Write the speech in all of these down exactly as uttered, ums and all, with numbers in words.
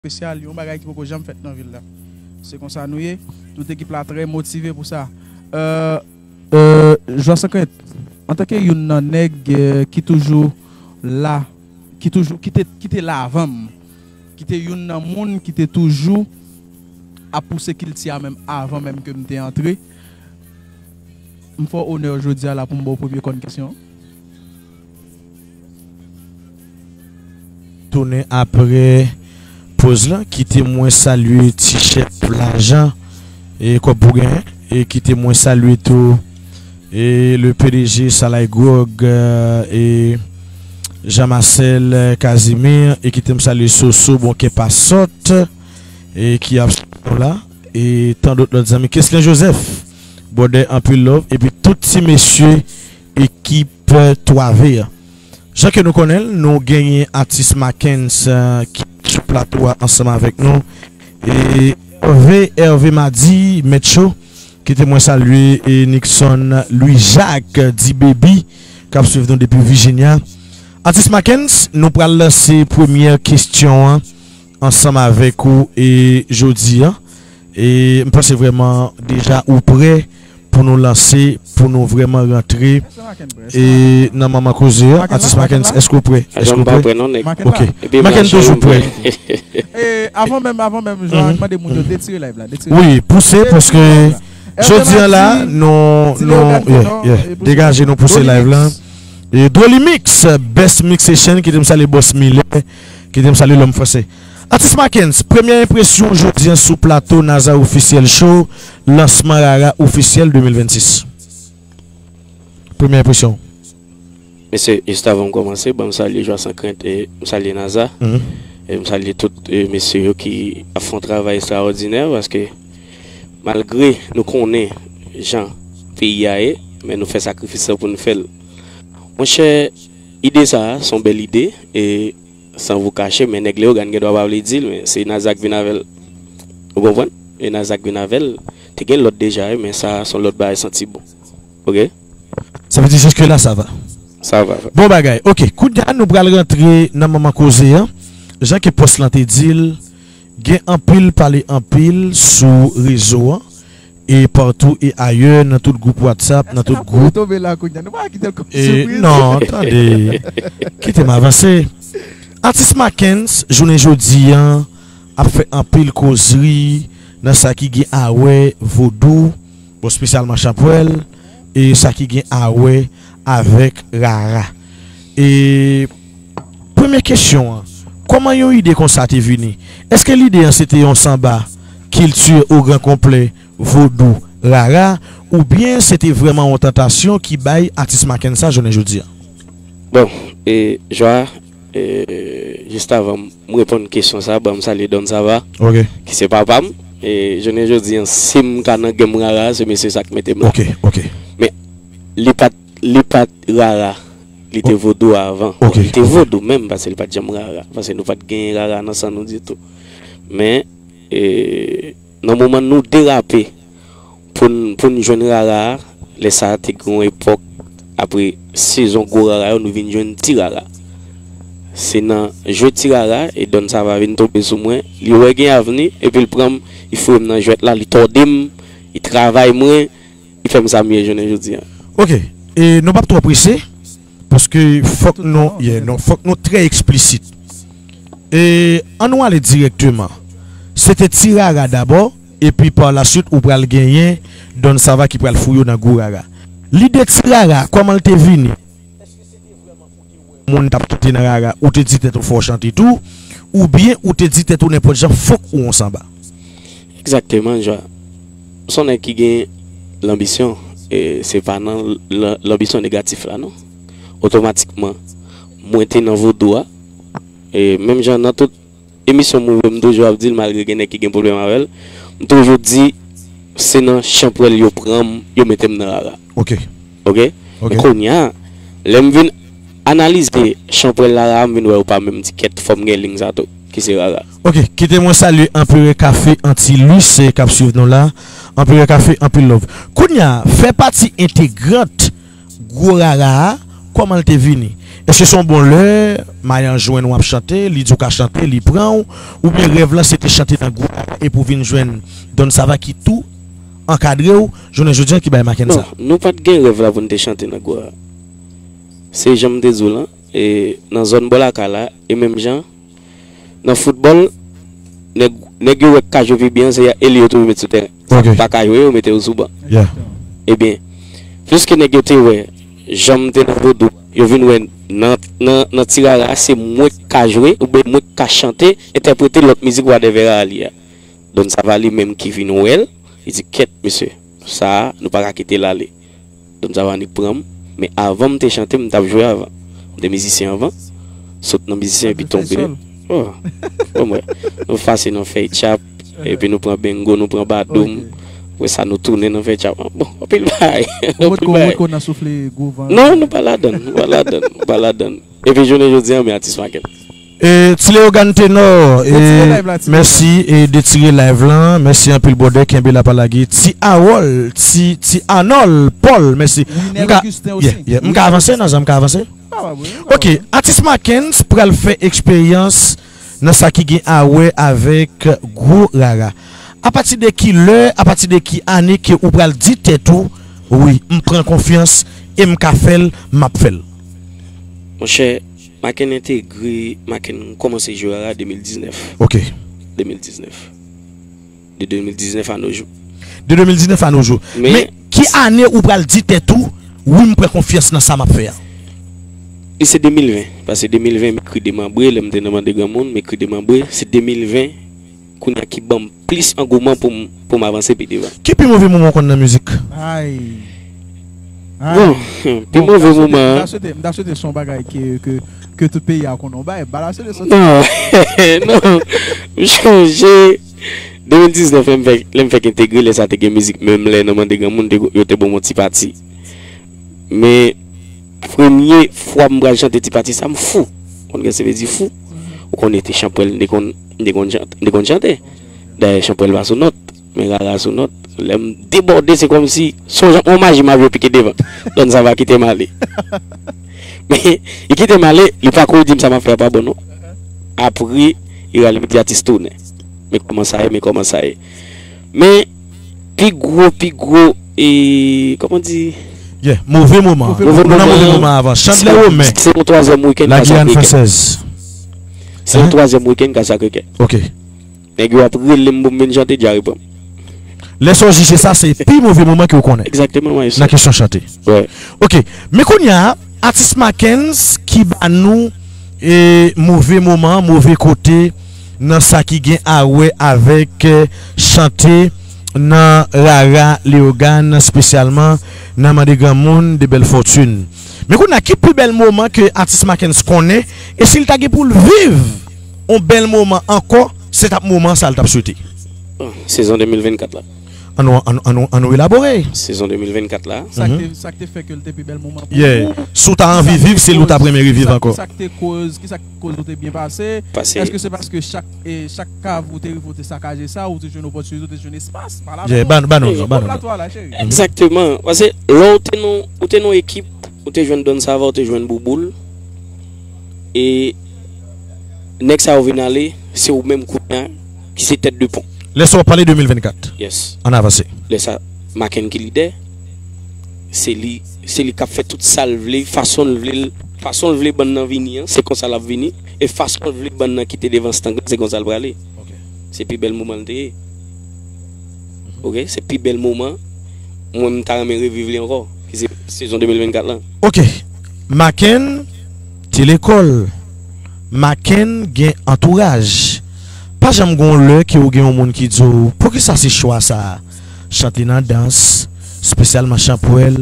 espesyal, yon bagay ki poko janm fèt nan vil la. Se konsa nou ye. Tout ekip la trè motive pou sa. Euh, euh, Joie Sans Crainte, antanke youn nan nèg, euh, ki toujou la, ki toujou, ki te, ki te la avan m, ki te youn nan moun ki te toujou ap pouse kilti a menm avan menm ke m te antre, m fè w onè jodi a la pou m ba w premye kòn kesyon an. Tounen apre poz lan, kite mwen salye Ti Chèf Lajan e Kòb pou Genyen, e kite mwen salye tou e le P D G Salay Grog, euh, e Jean Marcel, euh, Casimir, e kite m salye Soso Bonke Pasòt, e ki ap swiv nou la, e tan dòt lòt zanmi, Keslen Joseph, brother, anpil love, epi tout ti mesye ekip twa V a. Jan ke nou konnen l, nou genyen atis Mackenz, euh, ki sou plato a ansanm avèk nou. E Hervé, Hervé Madi, Mèt Cho, kite mwen salye e Nixon Louis Jacques, D-Baby, k ap swiv nou depi Virginia. Atis Mackenz, nou pral lanse premyè kesyon an ansanm avèk ou e jodi a. E m panse vrèman deja ou prè pou nou lanse, pou nou vrèman rantre e nan manman koze a. Atis Mackenz, èske w prè? Èske w prè? Ok. Mackenz toujou prè. E avan menm, avan menm, Joie mande moun yo detire live la, detire. Wi, pouse, paske jodi a la, nou, nou, yeah, yeah, degaje nou pouse live la. E Dolimix, Best Mixation, kite m salye Boss Miller, kite m salye Lòm Franse. Atis Mackenz, premyè enpresyon jodi an sou plato Naza Ofisyèl Show, lansman Rara Ofisyèl de mil vennsis. Premyè enpresyon. Mesye, jis avan m kòmanse, ban m salye Joie Sans Crainte e m salye Naza. E m salye tout e, mesye yo ki ap fè yon travay estrawòdinè, paske malgre nou konnen jan peyi a ye, men nou fè sakrifis lan pou n fè l. Monchè, ide sa a, se yon bèl ide, e san vou kache, men nèg Leyogàn gen dwa pa vle di l, men se Naza k vin avè l. Ou konprann? E Naza k vin avè l. Te gen lòt deja, wi, men sa a se yon lòt bagay santi bon. Ok? Sa vle di jiske la sa va. Sa va. Bon bagay. Ok, kounye a nou pral rantre nan manman koze an. Jan ke pòs lan te di l, gen anpil pale anpil sou rezo an. E patou e ayè, nan tout gwoup WhatsApp, nan tout gwoup. E non, tande. Kite m avanse. Atis Mackenz, jounen jodi an, ap fè anpil kozri nan sa ki gen a wè vodou, bon, espesyalman chanpwèl, e sa ki gen a wè avèk rara. E premye kesyon an, kòman yon ide konsa te vini? Èske lide an se te yon sanba, kilti o gran konplè, vodou, rara, oubyen se te vrèman yon tantasyon ki bay atis Mackenz sa jounen jodi a? Bon, e, Joie, e, jis avan m reponn kesyon sa, ban m salye Don Sava, ki se papa m. E, jounen jodi an, si m ka nan game rara, se mesye sa k mete m la. Men, li pa t, li pa t rara. Li te vodou avan. Li te vodou menm, paske li pa t janm rara. Paske nou pa t genyen rara nan san nou ditou. Men, e, nan moman nou derape pou n, pou n jwenn rara a, lè sa a te gen yon epòk, apre sezon gwo rara yo, nou vin jwenn ti rara. Se nan jwe ti rara, e Don Sava vin tonbe sou mwen. Li wè gen avni, epi l pran m, li foure m nan jwèt la, li tòde m, li travay mwen, li fè m sa m ye jounen jodi a. Ok, e nou p ap twò prese, paske fòk nou, yeah, non, fòk nou trè eksplisit. E ann nou ale dirèkteman. Se te ti rara dabò, epi pa la swit ou pral genyen Don Sava ki pral foure w nan gwo rara. Lide ti rara, kòman l te vini? Moun t ap chante nan rara, ou te di tèt ou fò w chante tou, oubyen ou te di tèt ou nenpòt jan fòk ou yon sanba? Egzakteman, Joie. Se yon nèg ki gen lanbisyon, e se pa nan lan-, lanbisyon negatif la, non. Otomatikman, mwen te nan vodou a, e menm jan nan tout emisyon mwen yo, m toujou ap di l, malgre gen nèg ki gen pwoblèm avè l, m toujou di, se nan chanpwèl yo pran m, yo mete m nan rara. Ok. Ok? Ok. Men kounye a, lè m vin analize chanpwèl la, rara, m vin wè yo pa menm ti kèt, fò m gen liy sa tou, ki se rara. Ok, kite mwen salye Anperè Kafe Antilus, e k ap swiv nou la. Anperè Kafe, anpil love. Kounye a, fè pati entegrant gwo rara a, kòman l te vini? Èske se yon bon lè, Mayan jwenn w ap chante, li di w ka chante, li pran w, oubyen rèv lan se te chante nan gwo rara epi w vin jwenn Don Sava ki tou ankadre w, jounen jodi a ki bay Macken sa? Non, nou pa t gen rèv la pou n te chante nan gwo rara. Se jan m te di w lan, e, nan zòn bò lakay la, e menm jan, nan foutbòl, nèg, nèg yo wè k ka jwe pi byen, se elye yo toujou met sou teren. Ok. Pa ka jwe, yo mete yo sou ban. Yeah. Ebyen, piske nèg yo te wè jan m te nan vodou, yo vin wè nan, nan, nan ti rara, se mwen k ka jwe, oubyen mwen k ka chante, entèprete lòt mizik Wadèvè Rara li a. Don Sava li menm ki vin wè l, li di, "Kèt, mesye, sa a, nou pa ka kite l ale." Don Sava annik pran m, men avan m te chante, m t ap jwe avan. M te mizisyen avan, sot nan mizisyen epi tonbe. Oh, bon, mwen, nou pase nan fèy tchap, epi nou pran bengo, nou pran badoum. Apre sa, nou tounen nan fèy tchap. Bon, anpil bagay, anpil bagay. Non, nou pa ladann, nou pa ladann, nou pa ladann. Epi jounen jodi a, men atis Macken. E, Ti Leogane Tenor, e, mèsi, e, detire live lan, mèsi anpil brother, kenbe la pa lage. Ti Harold, Ti, Ti Arnold Paul, mèsi. M ka, yeah, yeah, m ka avanse nan zan, m ka avanse? Ok, atis Mackens pral fè eksperyans nan sa ki gen a wè avèk gwo rara. Apati de ki lè, apati de ki ane ke ou pral di tèt ou, wi, m pran konfyans e m ka fè l, m ap fè l? Monchè, Macken entegre, Macken kòmanse jwe rara de mil diznèf. Ok. De mil diznèf. De de mil diznèf à nos jours. De de mil diznèf à nos jours. Men, men ki ane ou pral di tèt ou, wi, m pran konfyans nan sa m ap fè a? E se de mil ven, paske de mil ven, m ekri Demanbre, lè m te nan Mande Granmoun, m ekri Demanbre, se de mil ven, kounye a ki ban m plis angouman pou m, pou m avanse pi devan. Ki pi move moman w konn nan mizik? Ay. Ay. Bon, pi move moman an. M ta swete, m ta swete se yon bagay ke, ke, ke tout peyi a konn yon bagay. Bala se de sòti. Non, non. M chonje de mil diznèf, lè m fèk, lè m fèk entegre, lè sa te gen mizik, menm lè nan Mande Granmoun, te, yo te ban m yon ti pati. Men, premye fwa m pral chante ti pati sa, m fou. Ou konn kisa sa vle di fou? Ou konnen te chanpwèl, m te konn, m te konn chante, m te konn chante. Dayè, chanpwèl pa sou nòt, men rara sou nòt. Lè m debòde, se kòmsi, se yon jan, yon maji m ap jwe pike devan. Don Sava kite m ale. Men, li kite m ale, li pako di m sa m ap fè a pa bon non. Apre, li rale m di atis tounen. Men kòman sa ye, men kòman sa ye. Men, pi gwo, pi gwo, e, kòman di? Yeah, move moman. Move moman. Nou nan move moman avan. Chandler Romain. Se yon twazyèm wikenn Kasa Krikè. Se yon twazyèm wikenn Kasa Krikè. Ok. Nèg yo ap rele m pou m vin chante, djare pran m. Lè sa w jije sa, se pi move moman ke w konnen. Egzakteman, maestro. Nan kesyon chante. Wi. Ok. Men kounye a, atis Mackens ki ba nou, e, move moman, move kote, nan sa ki gen a wè avèk, e, chante nan rara Leyogàn, espesyalman nan Mande Granmoun de Bèl Fòtin. Men kounye a, ki pi bèl moman ke atis Mackens konnen, e si l ta gen pou l viv yon bèl moman ankò, se t ap moman sa l t ap swete? Bon, sezon de mil vennkat la. An nou, an nou, an nou, an nou elabore. Sezon de mil vennkat la. Sa k te, sa k te fè ke l te pi bèl moman pou ou? Yeah. Si w ta anvi viv, se li w t ap renmen reviv ankò. Sa k te koz, kisa k koz ou te byen pase? Èske se paske chak, e, chak kav ou te rive, ou te sakaje sa, ou te jwenn opòtinite, ou te jwenn espas pa la menm? Yeah, ban, ban nou, ban nou. Plato a la, cheri. Egzakteman. Paske lè w te nan, ou te nan ekip, ou te jwenn Don Sava, ou te jwenn Bouboul. E nèg sa yo vin ale, se ou menm kounye a ki se tèt de pon. Lè sa w ap pale de mil vennkat. Yes. Ann avanse. Lè sa, Macken ki lidè, se li, se li k ap fè tout sa l vle, fason l vle l, fason l vle bann nan vini an, se konsa l ap vini, e fason l vle bann nan kite devan estang lan, se konsa l prale. Ok. Se pi bèl moman l te ye. Ok, se pi bèl moman. Mwen, m ta renmen reviv li ankò. Ki se sezon de mil vennkat lan. Ok. Macken te lekòl. Macken gen antouraj. Pa janm gen yon lè ke ou gen yon moun ki di w, "Poukisa se chwa sa a?" Chante nan dans, espesyalman chanpwèl,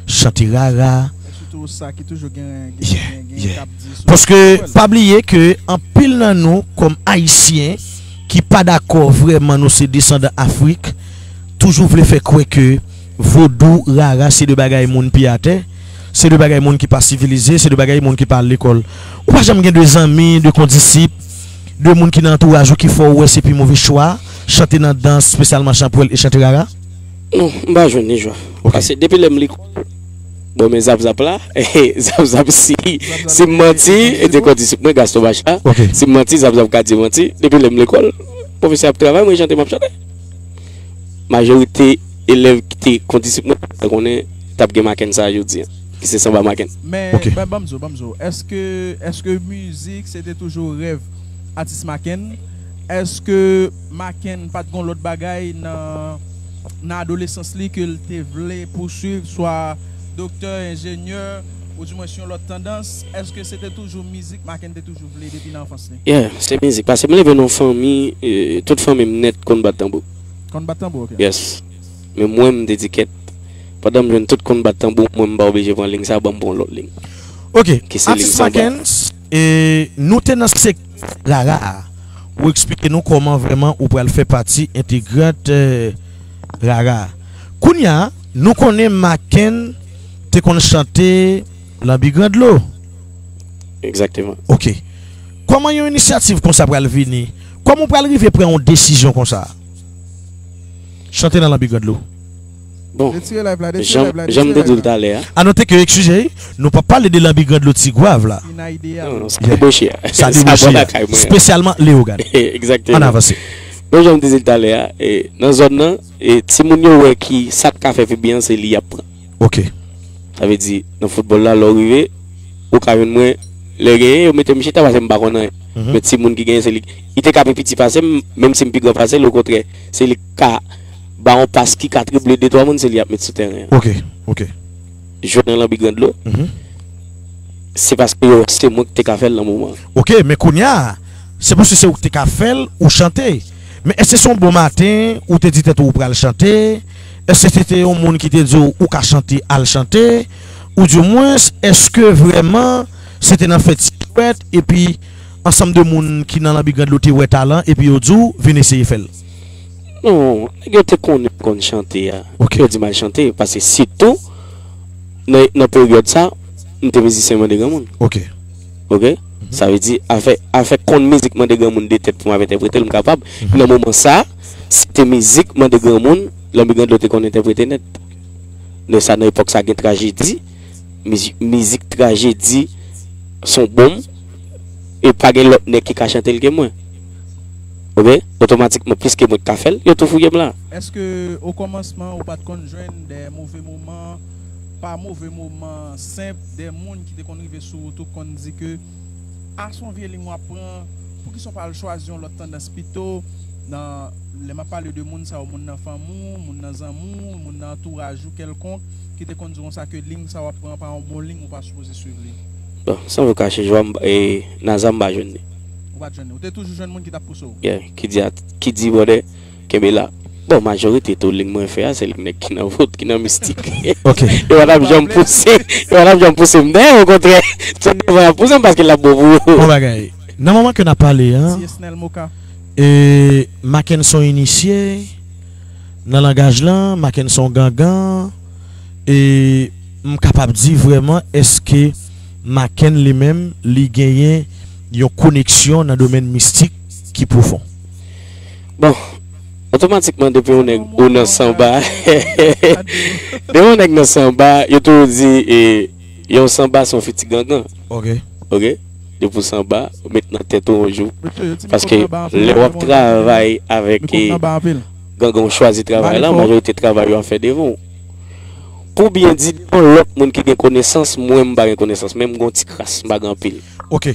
chante rara. Sitou sa ki toujou gen, gen, yeah, gen, gen yeah. K ap di sou, paske sou pa bliye ke anpil nan nou, kòm Ayisyen, ki pa dakò vrèman nou se desandan Afrik, toujou vle fè kwè ke vodou, rara, se de bagay moun pye atè, se de bagay moun ki pa sivilize, se de bagay moun ki pa al lekòl. Ou pa janm gen de zanmi, de kondisip, de moun ki nan antouraj ou ki fè w wè se pi move chwa, chante nan dans, espesyalman chanpwèl e chante rara? Non, m pa jwenn ni jwa. Ok. Paske depi lè m lekòl, Bon, men Zap Zap la, Zap Zap, si, si m manti, e te kondisip mwen, Gaston Bacha, si m manti, Zap Zap ka di manti, depi lè m lekòl, pwofesè ap travay, mwen chante, m ap chante. Majorite elèv ki te kondisip mwen, te konnen t ap gen Maken sa jodi a, ki se Sanba Maken. Men, ban, ban m di w, ban m di w, èske, èske mizik se te toujou rèv atis Maken? Èske Maken pa t gon lòt bagay nan, nan adolesans li ke l te vle pouswiv, swa doktè, enjenyè, oudimwens yon lòt tandans? Èske se te toujou mizik Maken te toujou vle depi nan anfans li? Yeah, se mizik. Paske m leve nan yon fanmi, e, tout fanmi m nèt konn bat tanbou. Konn bat tanbou, ok. Yes. Men mwen, m te di kèt. Pandan m jwenn tout konn bat tanbou, mwen, m pa oblije pran liy sa, ban m pran yon lòt liy. Ok, atis Makens, e, nou te nan sektè Rara a. Ou eksplike nou kòman vrèman ou pral fè pati entegrant, e, Rara a. Kounye a, nou konnen Maken te konn chante Lanbi Grandlo. Egzakteman. Ok. Kòman yon inisyativ konsa pral vini? Kòman w pral rive pran yon desizyon konsa? Chante nan Lanbi Grandlo. Bon, Retire live la, retire jan live la, jan m te retire di w live la. Talè a. A note ke, eskize, nou p ap pale de Lanbi Grandlo Tigwav la. Inayde a. Non, non, sa debouche a. Sa debouche a. Espesyalman Leyogàn. Egzakteman. Ann avanse. Bon, jan m te di l talè a, e, nan zòn nan, e, timoun yo wè ki sa k ka fè pi byen an, se li y ap pran. Ok. Sa vle di, nan foutbòl la, lè w rive, ou ka jwenn mwen, lè genyen, yo mete m chita paske m pa konn anyen. Men timoun ki genyen, se li. Li te ka pi piti pase m, menm si m pi gran pase l, okontrè, se li k ka ba yon pas ki ka drible de twa moun, se li y ap met sou teren an. Ok, ok. Jwe nan Lanbi Grandlo, se paske yo wè se mwen ki te ka fè l nan moman an. Ok, men kounye a, se paske se ou ki te ka fè l, ou chante. Men èske se yon bon maten, ou te di tèt ou ou pral chante? Èske se te yon moun ki te di w ou ka chante, al chante? Oudimwens, èske vrèman se te nan fè ti jwèt, epi ansanm de moun ki nan Lanbi Grandlo te wè talan, epi yo di w vin eseye fè l? Non, nèg yo te konnen m konn chante a. Ok. Yo di m al chante, paske sitou nan, nan peryòd sa, m te mizisyen mande granmoun. Ok. Ok? Sa vle di, afè, afè konn mizik mande granmoun de tèt pou m ap entèprete l, m kapab. Nan moman sa, se te mizik mande granmoun, Lanbi Grandlo te konn entèprete nèt. Nan sa, nan epòk sa, gen trajedi, mizi-, mizik trajedi, son bonm, e pa gen lòt nèg ki ka chante l ke mwen. Ok? Otomatikman, piske mwen k ka fè l, yo tou fouye m la. Èske o kòmansman ou pa t konn jwenn de move moman, pa move moman senp, de moun ki te konn rive sou wout ou konn di ke a se yon vye liy w ap pran, poukisa w pa al chwazi yon lòt tandans pito? Nan, lè m ap pale de moun sa yo, moun nan fanmi w, moun nan zanmi w, moun nan antouraj ou kèlkonk, ki te konn di w konsa ke liy sa w ap pran pa yon bon liy, ou pa sipoze swiv li. Bon, san vou kache jwa, m, e, Naza m pa jwenn li. Ou pa t jwenn li. Ou te toujou jwenn moun ki t ap pouse w. Yeah, ki di, a, ki di brother, kenbe la. Bon, majorite tou liy mwen fè a, se liy nèg ki nan wout, ki nan mistik. Ok. Yo pa t ap janm pouse, yo pa t ap janm pouse m dèyè, okontrè, se devan y ap pouse m paske l ap bon pou yo. Bon bagay. Nan moman ke n ap pale an, Ti Esnel Moka. e, Maken se yon inisye nan langaj lan, Maken se yon gangan, e m kapab di vrèman èske Maken li menm li genyen yon koneksyon nan domèn mistik ki pwofon? Bon, otomatikman depi yon nèg ou nan sanba, depi yon nèg nan sanba, yo toujou di, e, yon sanba se yon fiti gangan. Ok. Ok? Depi w sanba, ou met nan tèt ou yon jou. Paske lè w ap travay avèk, e, gangan, ou chwazi travay la, majorite travay yo ap fè devan w. Pou byen di, devan lòt moun ki gen konesans, mwen m pa gen konesans, men m gen yon ti kras, m pa gen anpil. Ok.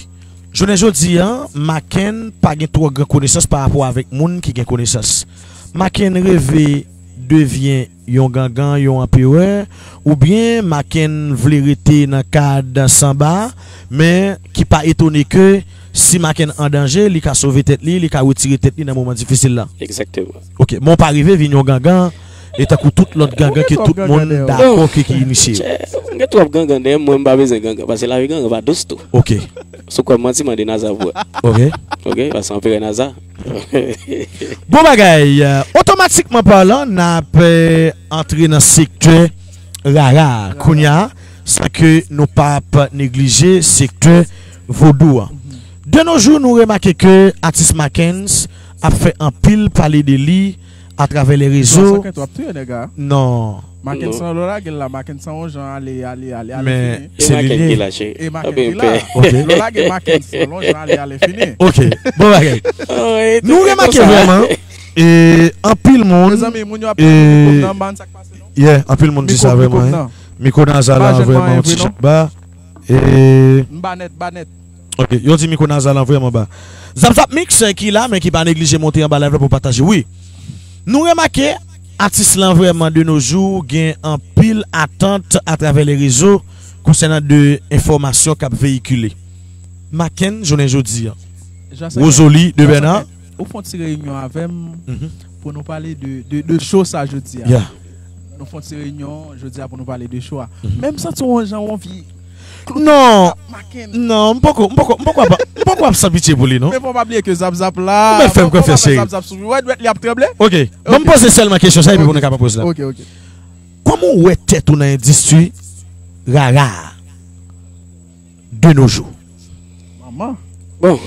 Jounen jodi a, Maken pa gen twò gran konesans pa rapò avèk moun ki gen konesans. Maken reve devyen yon gangan, yon anperè, oubyen Maken vle rete nan kad sanba, men ki pa etone ke si Maken an danje, li ka sove tèt li, li ka retire tèt li nan moman difisil la. Egzakteman. Ok, men w pa rive vin yon gangan, e tankou tout lòt gangan ke tout moun dakò ke ki inisye. M gen twòp gangan dèyè m, mwen m pa bezwen gangan, paske lavi gangan pa dous tou. Ok. Si w kwè m manti, mande Naza pou wè. Ok. Ok, paske anperè Naza. Bon bagay, euh, otomatikman palan, n ap, euh, antre nan sektè rara a. Kounye a, san ke nou p ap neglije sektè vodou an. De nos jours, nou remake ke atis Makens ap fè anpil pale de li atravè lè rezo. San kèt w ap touye nèg la. Non. Mackenson lè w lage l la, Mackenson yon jan ale, ale, ale, ale fini. Men se li li ye. E Mackenson ki la. Ok. Lè w lage Mackenson yon jan ale, ale fini. Ok. Bon bagay. Nou remake vrèman, e, anpil moun, mezanmi, moun yo ap pran mikwo m nan, ban sa k pase non. Yeah, anpil moun di sa vrèman. Mikwo Naza la vrèman yon ti jan ba. E m ba nèt, ba nèt. Ok, yo di mikwo Naza lan vrèman ba. Zap Zap Mix, eh, ki la, men ki pa neglije monte anba live la pou pataje. Wi. Nou remake, atis lan vrèman de nos jours gen anpil atant atravè le rezo konsènan de enfòmasyon k ap veyikile. Macken, jounen jodi a. Wozoli de Bèna. Ou fè yon ti reyinyon avè m pou nou pale de, de, de show sa jodi a. Nou fè yon ti reyinyon jodi a pou nou pale de show a. Men m santi w yon jan w anvi. Non. Non, m poko, m poko, m poko ap, m poko ap san pitye pou li, non. Men fò w pa bliye ke Zap Zap la. Ou mèt fè m konfyans, cheri. Zap Zap sou wè dwèt li ap tranble. Ok. Ban m poze sèlman kesyon sa epi pou nou ka pran poz la. Ok, ok. Kòman w wè tèt ou nan endistri rara a de nos jours? Manman. Bon,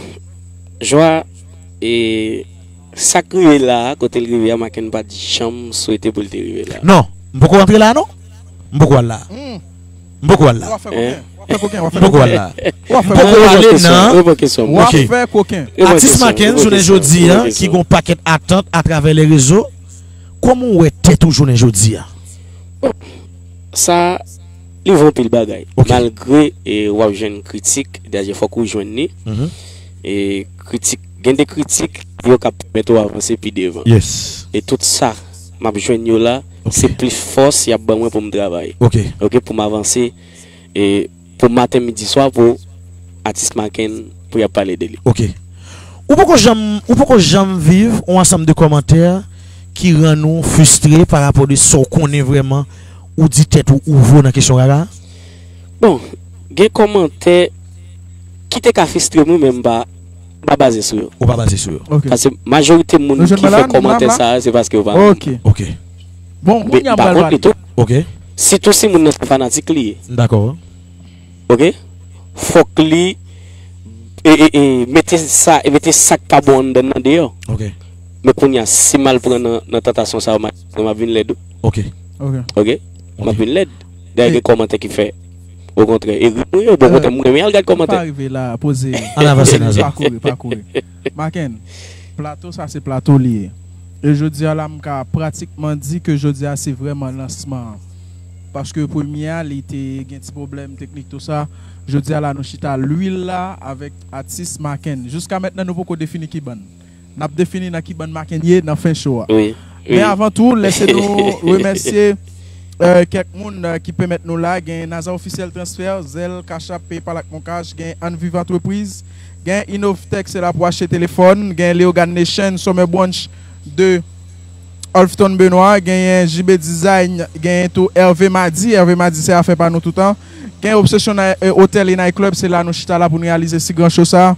Jwa, e, sa k rive la a, kote l rive a, Macken pa t janm swete pou l te rive la. Non, m poko rantre la a, non. M poko al la a. M poko al la a. M poko al la a. M poko ale nan. Reponn kesyon. W ap fè koken. Atis Macken, jounen jodi a, ki gon pakèt atant atravè le rezo, kòman w wè tèt ou jounen jodi a? Bon, sa, li voye anpil bagay. Ok. Malgre, e, w ap jwenn kritik, dayè fòk ou jwenn li. E kritik, gen de kritik, yo ka pèmèt ou avanse pi devan. Yes. E tout sa, m ap jwenn yo la, se plis fòs y ap ban mwen pou m travay. Ok. Ok, pou m avanse, e pou maten, midi, swa, pou atis Macken, pou y ap pale de li. Ok. Ou poko janm, ou poko janm viv yon ansanm de kòmantè ki rann ou fristre pa rapò de sa w konnen vrèman, ou di tèt ou ou vo nan kesyon rara? Bon, gen kòmantè ki te ka fristre m, wi, men m pa, m pa baze sou yo. Ou pa baze sou yo. Ok. Paske majorite moun ki fè kòmantè sa a, se paske yo pa renmen. Ok. Ok. Bon, kounye a m pral pale. Sitou si moun nan se fanatik li ye. M dakò. Ok? Fòk li, e, e, e, mete sa, e mete sa k pa bon anndan nan deyò. Ok. Men kounye a, si m al pran nan, nan tantasyon sa yo, m a, m ap vin lèd wi. Ok. Ok. Ok? M ap vin lèd. Dayè gen kòmantè ki fè okontrè. E ri mwen yo, bon, okontrè, m renmen al gad kòmantè. Pa rive la, poze. Ann avanse nan zòn. Pa kouri, pa kouri. Macken, plato sa se plato li ye. E jodi a la, m ka pratikman di ke jodi a se vrèman lansman an. Paske premye a, li te gen ti pwoblèm teknik, tou sa. Jodi a la, nou chita lwil la avèk atis Macken. Jiska mentnan, nou poko defini ki bann. N ap defini nan ki bann Macken ye nan fen show a. Wi, wi. Men avan tou, lèse nou remèsye, euh, kèk moun, euh, ki pèmèt nou la. Gen Naza Ofisyèl Transfè, Zelle, Cash App, PayPal ak MonCash. Gen Ann Viv Antrepriz. Gen Innovtech, se la pou achte telefòn. Gen Leogane Nation, Summer Brunch de Olfton Benoît, genyen J B Design, genyen tou Hervé Madi. Hervé Madi se afè pa nou toutan. Genyen Obsession Ni-, eh, Hotel et Night Club, se la nou chita la pou n reyalize si gran show sa.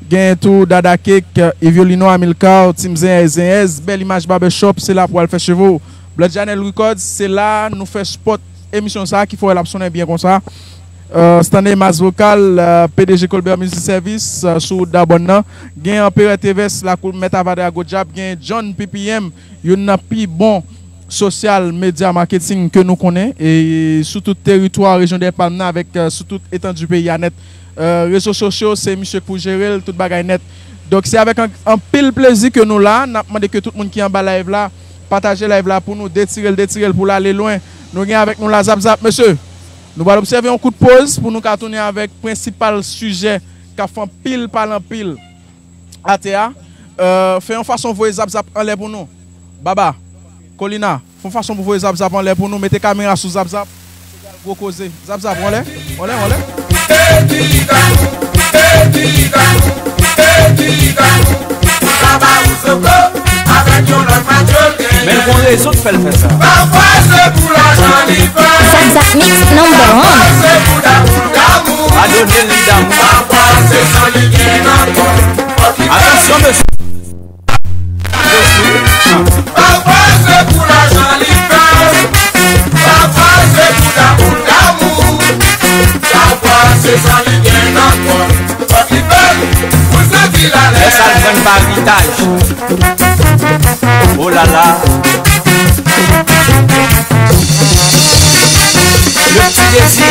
Genyen tou Dada Cake, eh, Eviolino Amilcar, Team Zenyèz Zenyèz, Bèl Imaj Barbershop, se la pou al fè cheve w. Blood Janel Records, se la nou fè spot emisyon sa ki fè w wè l ap sonnen byen konsa. Euh, Stanley Mas Vocal, euh, P D G Colbert Music Service, euh, sou wout Dabòn nan. Gen Anperè T V S, lakou Mèt Avadra Gwo Djab, gen John P P M, youn nan pi bon sosyal medya maketing ke nou konnen, e sou tout teritwa rejyon dè Palm nan, avèk, euh, sou tout etandi peyi a nèt. Euh, rezo sosyo, se misye k pou jere l, tout bagay nèt. Donk, se avèk an-, anpil plezi ke nou la. N ap mande ke tout moun ki anba live la, pataje live la pou nou, detire l, detire l pou l ale lwen. Nou gen avèk nou la Zap Zap, mesye. Nou pral obsève yon kout poz pou nou ka tounen avèk prensipal sijè k ap fè anpil pale anpil atè a. Euh, fè yon fason voye Zap Zap anlè pou nou. Baba, Colina, fè yon fason pou voye Zap Zap anlè pou nou. Mete kamera sou Zap Zap. Gwo koze. Zap Zap, anlè, anlè, anlè. Men l gon rezon k fè l fè sa. Zap Zap Mix number one. Padone l, li damou. Atansyon, mesye. Lè sa l jwenn pa eritaj. Oh la la. Plezi,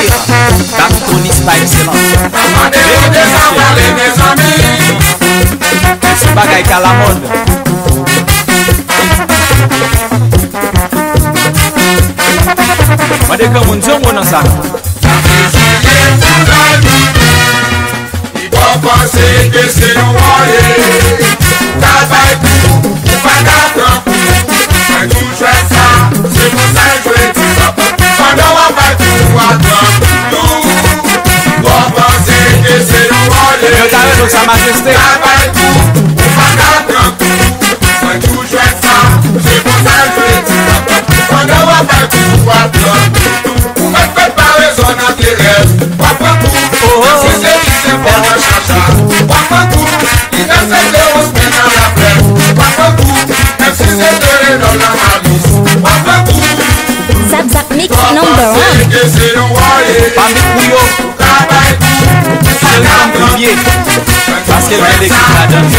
Dami Tony pa excellence. Mete byen, mesye. Se bagay ki alamòd. Mande granmoun di yon mo nan sa. Ou panse ke se yon wòye. Ou ka bay kou, ou pa ka pran kou. Mwen tou jwèt sa, se konsa l jwe. Pandan w ap bay kou, ou ap pran kou tou. Ou panse ke se yon wòye. Yo ta rele w sa, majeste. Ou ka bay kou, ou pa ka pran kou. Mwen tou jwèt sa, se konsa l jwe. Pandan w ap bay kou, ou ap pran kou tou. Ou mèt fè parezon nan terè. W ap pran kou. Menm si se di se fò nan chacha. W ap pran kou. Li nan sète oubyen nan lapè. W ap pran kou. Menm si se de renò nan malis. W ap pran kou. Zap Zap Mix number one. Panse ke se yon wòye. Pami kou yo. Ou ka bay kou. Cheri fanm tripye. Paske l gen lekip ladan l.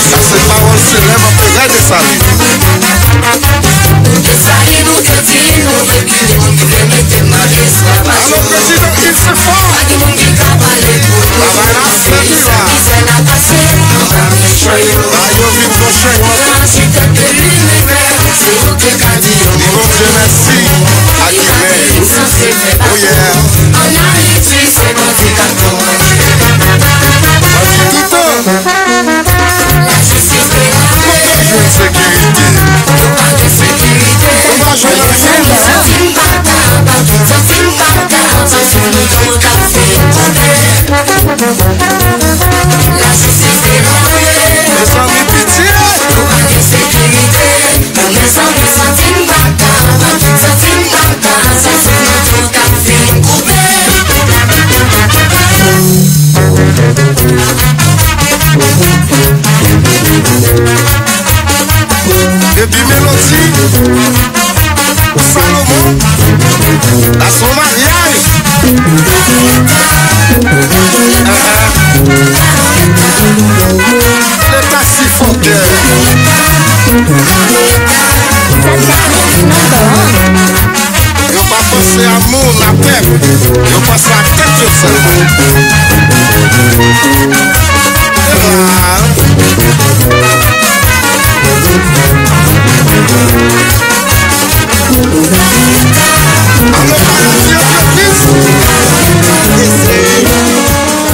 Sa se pawòl selèb anperè Desalin. Alò, prezidan Ilsefò. Travay la fèt wi la. Ba yo vin fè chèy wòt. Di Bondye mèsi ak imèl. Oh yeah. Bandi toutan. Kote w jwenn sekirite? Ou pa jwenn sekirite. Mezanmi, pitié! Epi melodi Salomon, la se yon maryaj. Leta si fòkè. Yo pa panse a moun, a pèp. Yo panse a tèt yo sèlman. Epa. Alò, pa di yo betiz.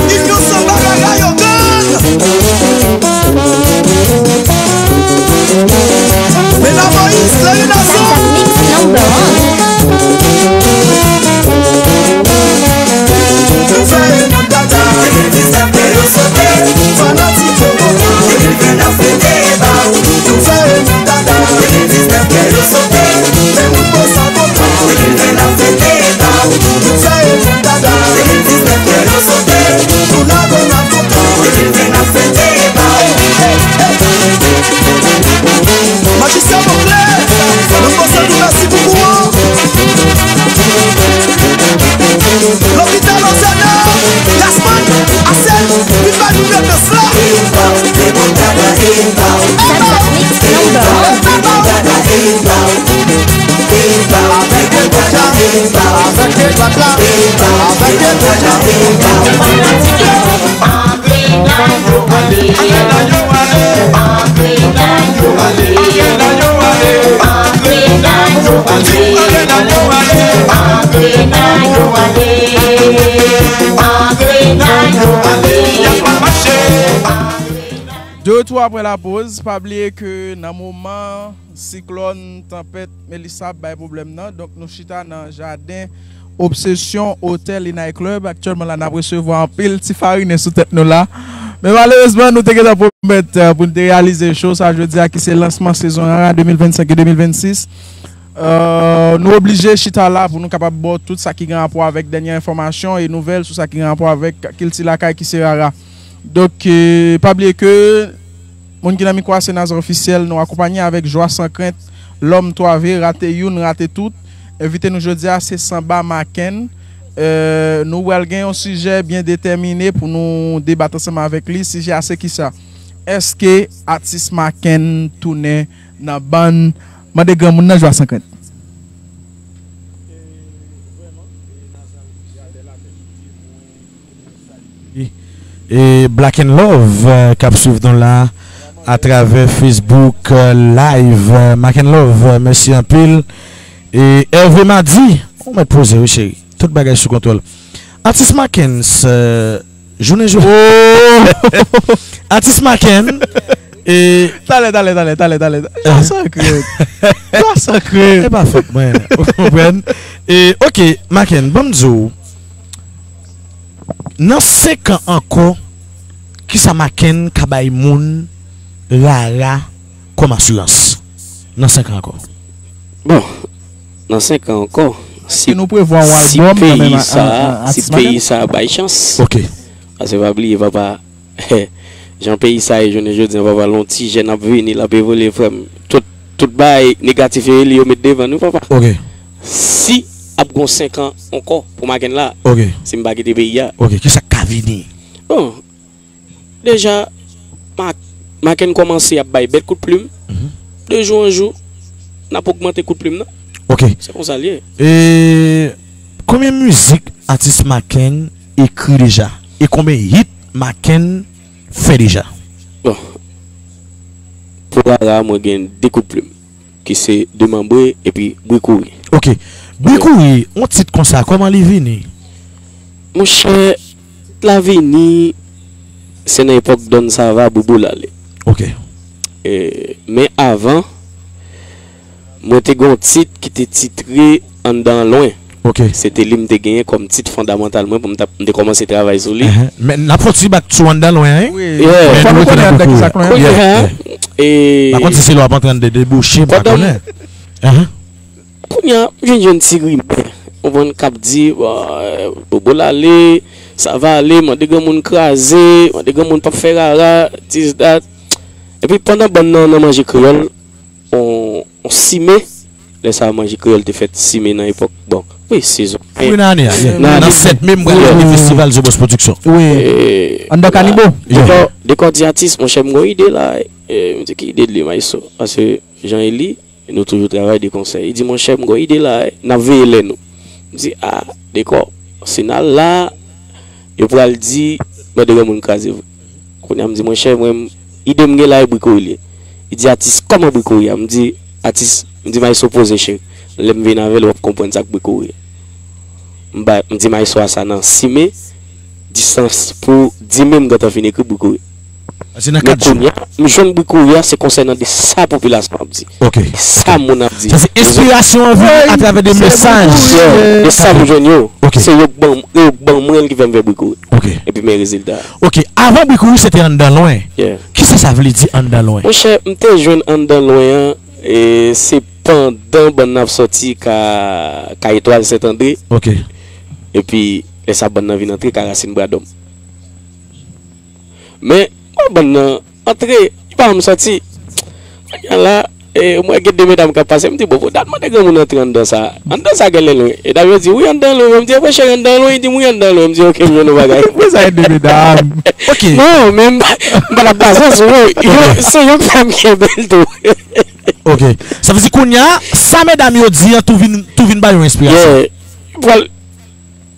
Inyon Sanba Rara yo grann. Mena Moyiz, Lari Nason. Zap Zap Mix number one. Fè moun dada. Fanatik yo kontan. Fè moun dada. Fè moun bosa kontan. Fè moun dada. Fè moun dada. Majistra Bòklè, nou pase nou mèsi pou kou an. Lopital Ozana, Yasman, Asèl, vin bay nou tretman la. Avèk Elbaka, avèk Elbaka, avèk Elbaka. De retour après la pause, pa bliye ke nan moman siklòn, tanpèt Melissa ap bay pwoblèm nan, donk nou chita nan jaden Obsession Hotel et Night Club. Aktyèlman la, n ap resevwa anpil ti farinen sou tèt nou la. Men malerezman, nou te gentan pwomèt, euh, pou n te reyalize show sa jodi a, ki se lansman sezon Rara de mil vennsenk e de mil vennsis. Euh, nou oblije chita la pou nou kapab ba w tout sa ki gen rapò avèk dènye enfòmasyon e nouvèl sou sa ki gen rapò avèk kilti lakay ki se Rara. Donk, euh, pa bliye ke moun ki nan mikwo a se Nazar Ofisyèl, nou akonpanye avèk Jwa San Krent, Lòm Twa V, Rate Youn, Rate Tout. Envite nou jodi a se Sanba Maken, Euh, nou pral gen yon sijè byen detèmine pou nou debat ansanm avèk li. Sijè a se kisa? Èske atis Maken tounen nan bann mande granmoun nan Jwa san krent? E Black and Love euh, k ap swiv nou la atravè Facebook euh, Live. Euh, Mac and Love, euh, mèsi anpil. E Hervé Madi, ou mèt poze wi cheri. Tout bagay sou kontwòl. Atis Macken, euh, jounen jodi. Atis Macken, e Talè, talè, talè, talè, talè. Jwa san krent. Jwa san krent. E pa fòt mwen, ou konprann? E, ok, Macken, ban m di w, nan senk an ankò, kisa Macken ka bay moun rara kòm asirans? Nan senk an ankò. Bon, nan senk an ankò, si, Si nou prevwa yon si albòm nan menm peyi a- sa, a- a- si atis Macken? Peyi sa bay chans, Ok. paske pa bliye, papa, jan peyi sa ye jounen jodi an, papa, l on ti jèn ap vini, l ap evoliye, frè m. Tout, tout bagay negatif yo, li yo met devan nou, papa. Ok. Si ap gon senk an ankò pou Macken la, Ok. si m pa kite peyi a. Ok. Kisa k ka vini? Bon, deja, Ma- Macken kòmanse ap bay bèl kout plim. De jou an jou, n ap ogmante kout plim nan. Ok. Se konsa l ye. E konbyen mizik atis Macken ekri deja? E konbyen hit Macken fè deja? Bon, pou rara, mwen gen de kout plim, ki se Demanbre epi Bri Kouri. Ok. Bri Kouri, yon tit konsa, kòman li vini? Monchè, tit la vini, se nan epòk Don Sava, Bobo Lale. Ok. E, men avan, mwen te gen yon tit ki te titre Anndan Lwen. Ok. Se te li m te genyen kòm tit fondamantal mwen pou m t ap, m te kòmanse travay sou li. Ehe. Men n ap fè yon ti bak sou Anndan Lwen, wi. Wi. Yeah. Fò nou konnen anndan kisa k lwen. Kounye a, Yeah. e, Pa kont si se lè w ap antre anndan de bouche, m pa pandan m- konnen. Ehe. Kounye a, m jwenn jwenn ti rimè. Ou konprann, k ap di, bon, euh, Bobo Lale, Sava Ale, mande granmoun kraze, mande granmoun p ap fè rara, this, that. Epi pandan bann nan nan manje kreyòl, on, on Sime, lè sa manje kreyòl te fèt, Sime nan epòk, bon, wi, sezon. Wi, nan ane a, yeah. Nan Nan ane- sèt me, m pral Yeah. fè festival Zo Bòs Production. Wi. E, Anndan Kanibo. Yeah. Dekò, Dekò di atis, monchè, m gon ide la, e, m di ki ide li, Maestro. Paske Jean Eli, nou toujou travay de konsèy. Li di, monchè, m gon ide la, e, n ap veye lè nou. M di, a, Dekò, si n al la, yo pral di, mande granmoun kraze vre. Kounye a, m di, monchè, mwen, ide m gen la, e Bri Kouri li ye. Li di, atis, kòman Bri Kouri a? M di, atis, m di, Maestro poze cheri. Lè m vin avè l, w ap konprann sa k Bri Kouri a. M ba, m di Maestro a sa nan Sime, distans pou di me m gentan fin ekri Bri Kouri. Se nan Men kat jou. Kounye a, m jwenn Bri Kouri a, se konsènan de sa popilasyon ap di. Ok. De sa moun ap di. Sa se enspirasyon an vini atravè de mesaj. Yeah, de sa m jwenn yo. Ok. Se yo k ban, yo k ban mwen l ki fè m fè Bri Kouri. Ok. Epi men rezilta. Ok. Avan Bri Kouri, se te Anndan Lwen. Yeah. Kisa sa vle di Anndan Lwen? Monchè, m te jwenn Anndan Lwen an, e se pandan bann nan ap sòti ka, ka Etwal Sentandre. Ok. Epi, lè sa bann nan vin antre ka Rasin Bradòm. Men, wè bann nan antre, li pa janm sòti. Kounye a la, e, mwen gen de medam k ap pase, m di, bon, pou dat mande granmoun antre anndan sa. Anndan sa genlè lwen. E dam yo di, wi, anndan lwen. Mwen m di, e mwen cheri, anndan lwen. Li di m, wi, anndan lwen. M di, ok, m jwenn yon bagay. Mwen sa ede medam. Ok. Non, men m pa, m pa t ap baze sou yo. Yo, se yo k fè m kenbe l tou. Ok. Sa vle di kounye a, sa medam yo di an tou vin, tou vin ba yo enspirasyon. Yeah. Pral,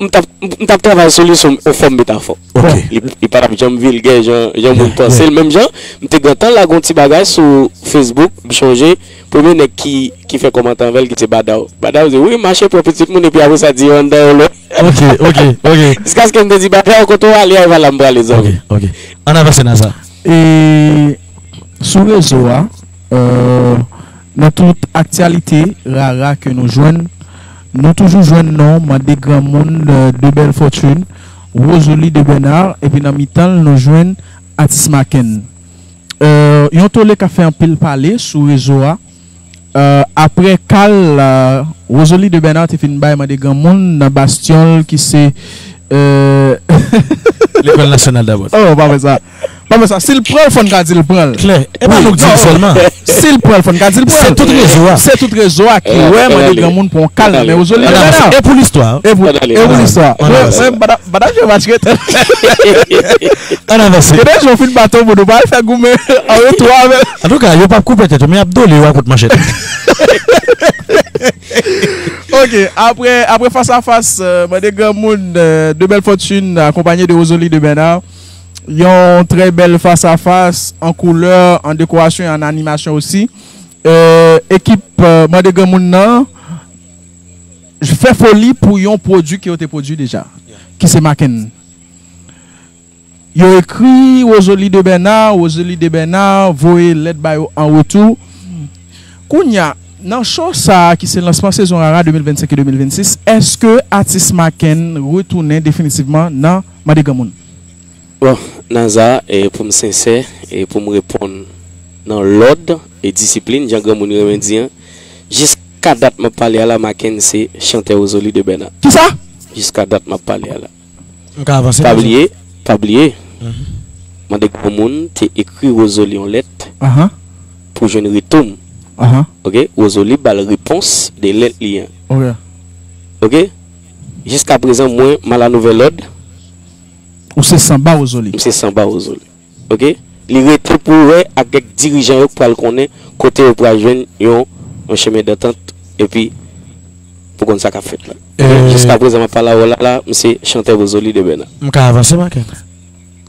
m t ap, m t ap travay sou li sou yon fòm metafò. Ok. Li, li pa t ap janm vilgè jan, jan moun Yeah, panse yeah. l. Menm jan, m te gentan lage yon ti bagay sou Facebook, m chonje, premye nèg ki, ki fè kòmantè anvè l, ki se Badaw. Badaw di, wi, mache pran pitit moun, epi apre sa, di yo anndan yon lè. Ok, ok, ok. Jiskaske m te di, Badaw, kote w ale a, e pa la m prale, zanmi. Ok, ok. Ann avanse nan sa. E sou rezo a, euh, nan tout aktyalite rara ke nou jwenn, nou toujou jwenn non mande granmoun euh, de Bèl Fòtin, Rosoly de Bernard, epi nan mitan l, nou jwenn atis Maken. Euh, yon tole k ap fè anpil pale sou rezo a. Euh, apre kal euh, Rosoly de Bernard te fin bay mande granmoun nan bastyon l ki se euh, Lekòl Nasyonal Dabòd. Oh, pa vre sa. Kòman sa, si l pran l, fò n ka di l pran l. Klè. E pa nou k di l sèlman. Si l pran l, fò n ka di l pran l. Se tout rezo a. Se tout rezo a ki wè mande granmoun pran yon kal nan men Rozolie de Bernard. E pou listwa. E pou, e pou listwa. Mwen, mwen, m pa t ap jwe match retèl. Ann avanse. Gen de jan w fin baton moun, ou pa al fè goumen an retou avè l. Antouka, yo p ap koupe tèt ou, men y ap dole yo a kout manchèt. Ok, apre, apre fas a fas, euh, mande granmoun, euh, de Belle Fortune, akonpanye de Rozolie de Bernard. Yon trè bèl fas a fas, an koulè, an dekorasyon e an animasyon osi. Euh, ekip, euh, mande granmoun nan fè foli pou yon pwodui ke yo te pwodui deja, ki se Maken. Yo ekri Rozolie de Bernard, Rozolie de Bernard voye lèt ba yo an retou. Kounye a, nan cho sa a ki se lansman sezon Rara de mil vennsenk e de mil vennsis, èske atis Maken retounen definitivman nan mande granmoun? Bon, Naza, e pou m sensè, e pou m reponn nan lòd e disiplin, jan granmoun renmen di an, jiska dat m ap pale a la, Maken se chantè Rozolie de Bernard. Kisa? Jiska dat m ap pale a la. M ka avanse, pa bliye, pa bliye. Mande granmoun te ekri Rozolie yon lèt pou jwenn retou m. Ok? Rozolie ba l repons de lèt li an. Ok? Jiska prezan, mwen, m a la nouvèl òd. Ou se sanba Rozolie. M se sanba Rozolie. Ok? Li rete pou wè ak kèk dirijan yo k pral konnen kote yo pral jwenn yon, yon chemen dantant epi pou konn sa k ap fèt la. Ok? Jiska prezan, m ap pale avè w la, la, m se chantè Rozolie de Bernard. M ka avanse, Maken?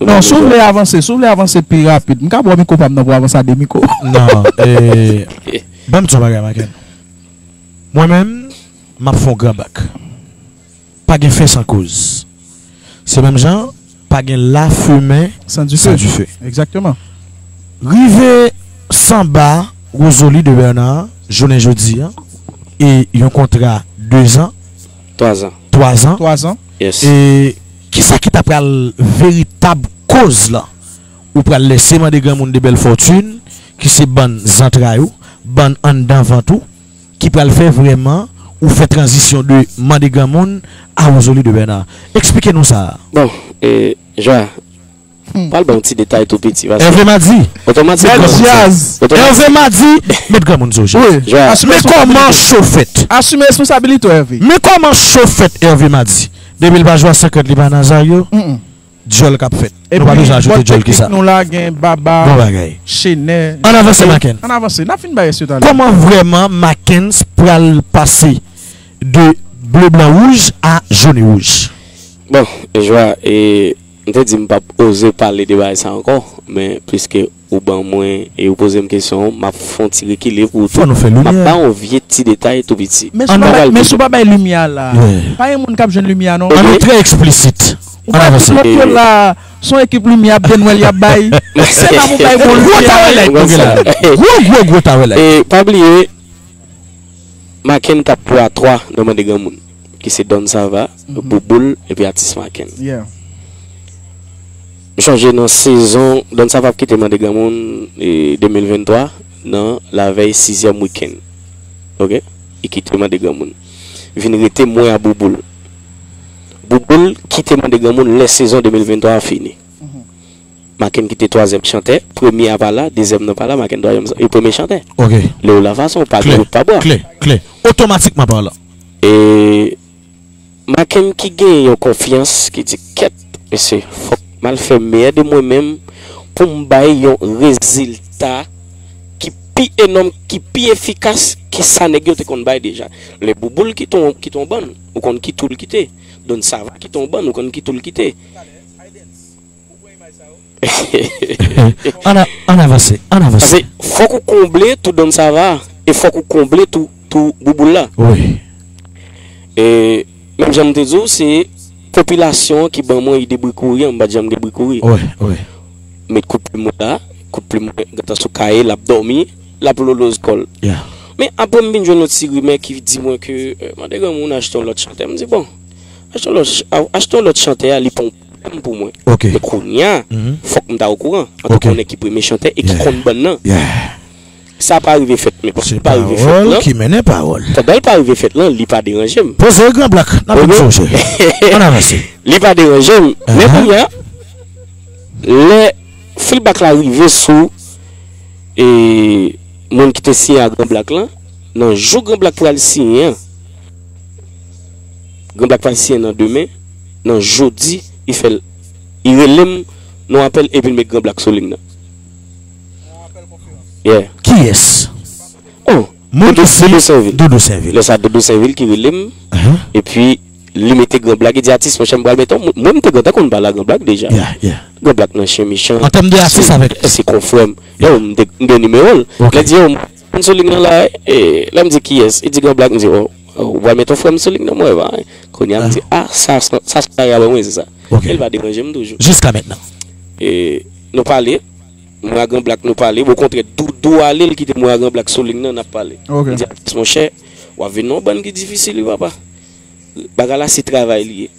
Non, si w vle avanse, si w vle avanse pi rapid, m ka ba w mikwo pa m nan pou w avanse a de mikwo. Non, e, ban m di w yon bagay, Maken. Mwen menm, m ap fè yon gran bak. Pa gen fen san koz. Se menm jan, pa gen lafimen san dife. Egzakteman. Rive sanba Rozolie de Bernard, jounen jodi a, e yon kontra de zan, twa zan. Twa zan. Twa zan. Yes. E kisa ki ta pral veritab koz la? Ou pral lèse mande granmoun de Belle Fortune, ki se bann zantray ou, bann anndan vant ou, ki pral fè vrèman ou fè tranzisyon de mande granmoun a Rozolie de Bernard. Eksplike nou sa. Bon, e, Joa, pral ba yon ti detay tou piti, paske Hervé Madi. Otomatikman. Bèl djaz. Hervé Madi, met granmoun sou je. Wi. Joa. Men kòman cho fèt? Asime responsabilite w, Hervé. Men kòman cho fèt, Hervé Madi? Depi l pa jwe a senkant, li pa nan zay yo. Dyòl k ap fèt. Nou pa bezwen ajoute dyòl ki sa. Epi, bòt teknik nou la, gen Baba, bon bagay. Chenè. Ann avanse, Maken. Ann avanse. N ap fin bay rès yo talè. Kòman vrèman Maken's pral pase de ble, blan, wouj a jòn e wouj? Bon, Joa, e, m te di m p ap oze pale de bagay sa ankò, men piske ou ban mwen e ou poze m kesyon an, m ap fè yon ti rekile pou ou tou. Fò nou fè limyè. M ap ba yon vye ti detay tou piti. Men si w pa bay, men si w pa bay limyè a la, pa gen moun k ap jwenn limyè a non. Ann nou trè eksplisit. Ou wè tout lòt yo la, se yon ekip limyè ap denwèl y ap bay. Se la pou bay bon limyè a. Gwo tawè light nou gen la. Gwo, gwo, gwo tawè light. E pa bliye, Maken t ap jwe a twa nan mande granmoun, ki se Don Sava, Bouboul, epi atis Maken. Yeah. M chonje nan sezon, Don Sava ap kite mande granmoun, e, de mil venntwa, nan lavèy sizyèm wikenn. Ok? Li kite mande granmoun. Vin rete mwen a Bouboul. Bouboul kite mande granmoun lè sezon de mil venntwa a fini. Maken kite twazyèm chantè, premye a pa la, dezyèm nan pa la, Maken twazyèm, e premye chantè. Ok. Leo Lavason, pa de wout pa bwa. Klè, klè. Otomatikman palan. E Maken ki gen yon konfyans, ki di, kèt, mesye, fòk m al fè meyè de mwen menm pou m bay yon rezilta ki pi enòm, ki pi efikas ke sa nèg yo te konn bay deja. Lè Bouboul kite yon, kite yon bann, ou konn ki tou l kite. Don Sava kite yon bann, ou konn ki tou l kite. Ann a-, ann avanse, ann avanse. Paske fòk ou konble tou Don Sava e fòk ou konble tou, tou Bouboul la. Wi. E menm jan m te di w, se popilasyon an ki ban mwen ide bri kouri an, m pa t janm gen bri kouri. Wi, wi. Met kout plim mwen la, kout plim mwen gentan sou kaye, l ap dòmi, l ap loloz kò l. Yeah. Men apre m vin jwenn yon ti rimè ki di mwen ke, euh, mande granmoun achte yon lòt chantè. M di, bon, achte yon lòt ch-, a-, achte yon lòt chantè a, li pa yon pwoblèm pou mwen. Ok. Men kounye a, fòk m ta okouran, an tan ke konnen ki premye chantè e ki konn bann nan. Yeah. Sa pa rive fèt, men paske li pa rive fèt lan. Pawòl ki mennen pawòl. Pandan l pa rive fèt lan, li pa deranje m. Poze gran blak, n ap vin sonje. Ann avanse. Li pa deranje m. Men kounye a, lè Feelback la rive sou e, moun ki te siyen a Gran Black lan, nan jou Gran Black pral siyen an, Gran Black pral siyen nan demen, nan jodi, li fè l, li rele m nan yon apèl epi l met Gran Black sou liy nan. Yeah. Kiyès? Oh, Moun ki siyen Dodo Senvil. Dodo Senvil. Lè sa Dodo Senvil ki rele m, epi li mete Gran Black, li di atis, monchè, m pral mete yon moun. Mwen, m te gentan konn pale a Gran Black deja. Gran Black nan Chen Michan. An tèm de atis avèk. Se konfrè m. Yo, m gen nimewo l. Lè di yo, m sou liy nan la, lè m di kiyès, li di Gran Black, m di, oh, ou pral mete yon frè m sou liy nan, mwen, ba. Kounye a, m di, ah, sa, sa, sa, sa, mwen, se sa. E l pa deranje m toujou. Jiska mentnan. E nou pale, mwen a Gran Black nou pale, okontrè, Dodo ale, l kite mwen a Gran Black sou liy nan, n ap pale. M di atis, monchè, w ap vin nan yon bann ki difisil, wi, papa. Bagay la, se travay li ye.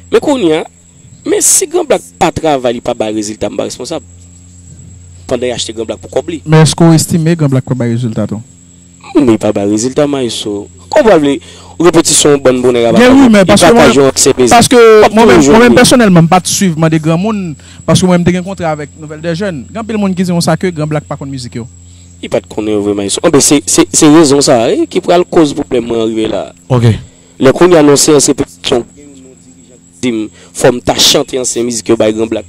Men kounye a, men si Gran Black pa travay, li pa bay rezilta, m pa responsab. Pandan y achte Gran Black pou kòb li. Men èske w estime Gran Black pral bay rezilta tou? Men li pa bay rezilta, Maestro. Kòman w pral vle repetisyon yon bann bonè rabat? Gen rimè, paske mwen, paske mwen menm, mwen menm pèsonèlman, m pa t swiv mande granmoun, paske mwen, m te gen kontra avèk Nouvelle des Jeunes. Gen anpil moun ki di konsa ke Gran Black pa konn mizik yo. Li pa t konnen yo vre, Maestro. Anben, se, se, se rezon sa a, wi, ki pral koz pwoblèm mwen rive la. Lè kounye a nan seyans repetisyon, di m, fò m ta chante ansyen mizik yo bay Gran Black.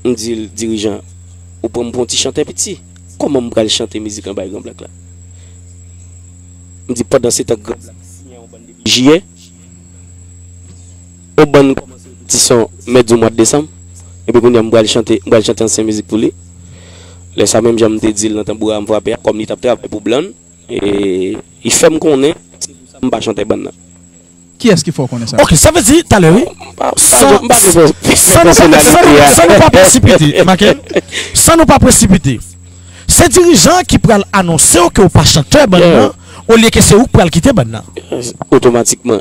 M di l, dirijan, ou pran m pou yon ti chantè piti. Kòman m pral chante mizik lan bay Gran Black la? M di, pandansetan, Gran Black siyen yon bann depi jiyè. Yon bann kòmanse repetisyon mèdi mwa desanm. Epi kounye a, m pral chante, m pral chante ansyen mizik pou li. Lè sa, menm jan m te di l nan tanbou a m frape a, kòm li t ap travay pou Blann, e, li fè m konnen, se pou sa m pa chantè bann nan. Kiyès ki fè w konnen sa? Ok, sa vle di, talè, wi. San, san, nou pa, san, san nou pa presipite, Macken, san nou pa presipite, se dirijan an ki pral anonse w ke w pa chantè bann nan, olye ke se ou k pral kite bann nan. Otomatikman,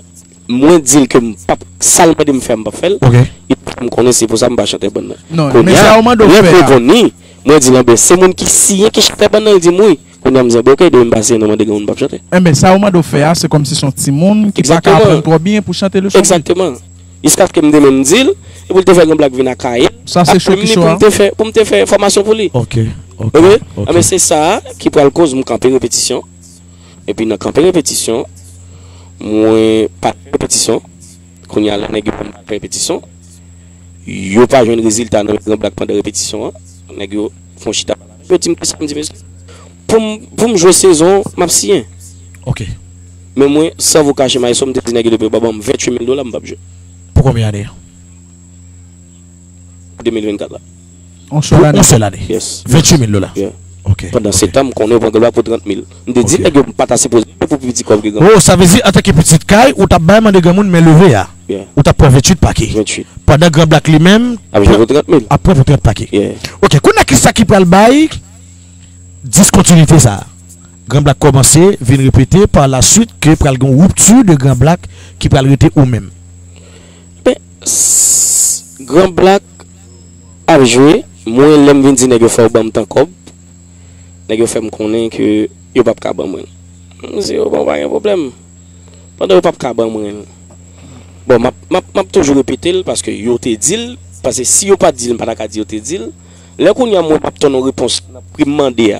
mwen di l ke m p ap, sa l mande m fè a, m p ap fè l. Li fè m konnen se pou sa m pa chantè bann nan. Kounye a, lè m reponn li, mwen di l, anben, se moun ki siyen ki chantè bann nan? Li di m wi. Kounye a m di, enben, oke, demen m pase nan mande granmoun m p ap chante. Enben, sa yo mande w fè a, se kòmsi se yon timoun ki pa ka aprann twò byen pou chante leson. Egzakteman. Jiskaske m te menm di l, epi l te fè Gran Black vin Akayè, ap menm li pou m te fè, pou m te fè fòmasyon pou li. Ok, ok. Enben, se sa a ki pral koz m kanpe repetisyon. Epi nan kanpe repetisyon, mwen pa t fè repetisyon. Kounye a la, nèg yo ban m pa t fè repetisyon. Yo pa jwenn rezilta nan men Gran Black pandan repetisyon an. Nèg yo fè yon chita pale avè m, yo di m kisa, m di mesye, pou m, pou m jwe sezon, m ap siyen. Ok. Men mwen, san vo kache Maestro, m te di nèg yo depi yo pa ban m venntuit mil dola, m p ap jwe. Pou konbyen ane? Pou de mil vennkat la. Yon sèl ane. Pou yon sèl ane. Yes. Venntuit mil dola. Yeah. Ok. Pandan setan, m konnen yo pran Gran Black pou trant mil. M te di nèg yo m pa ta sipoze jwe pou pi piti kòb ke Gran Black. Oh, sa vle di, antanke pitit kay, ou t ap bay mande granmoun men leve a. Ou t ap pran venntuit pake. Pandan Gran Black li menm ap jwe pou trant mil. Ap pran pou trant pake. Ok, kounye a kisa ki pral bay diskontinite sa a? Gran Black kòmanse, vin repete, pa la suite ke pral gen yon ripti de Gran Black ki pral rete ou menm. Ben, Gran Black ap jwe, mwen lè m vin di nèg yo fò yo ban m tan kòb, nèg yo fè m konnen ke yo p ap ka ban mwen l. M di yo, bon, pa gen pwoblèm. Pandan yo p ap ka ban mwen l, bon, m ap, m ap, m ap toujou repete l paske yo te di l, paske si yo pa t di l, m pa ta ka di yo te di l. Lè kounye a mwen p ap tann yon repons nan pri m mande a,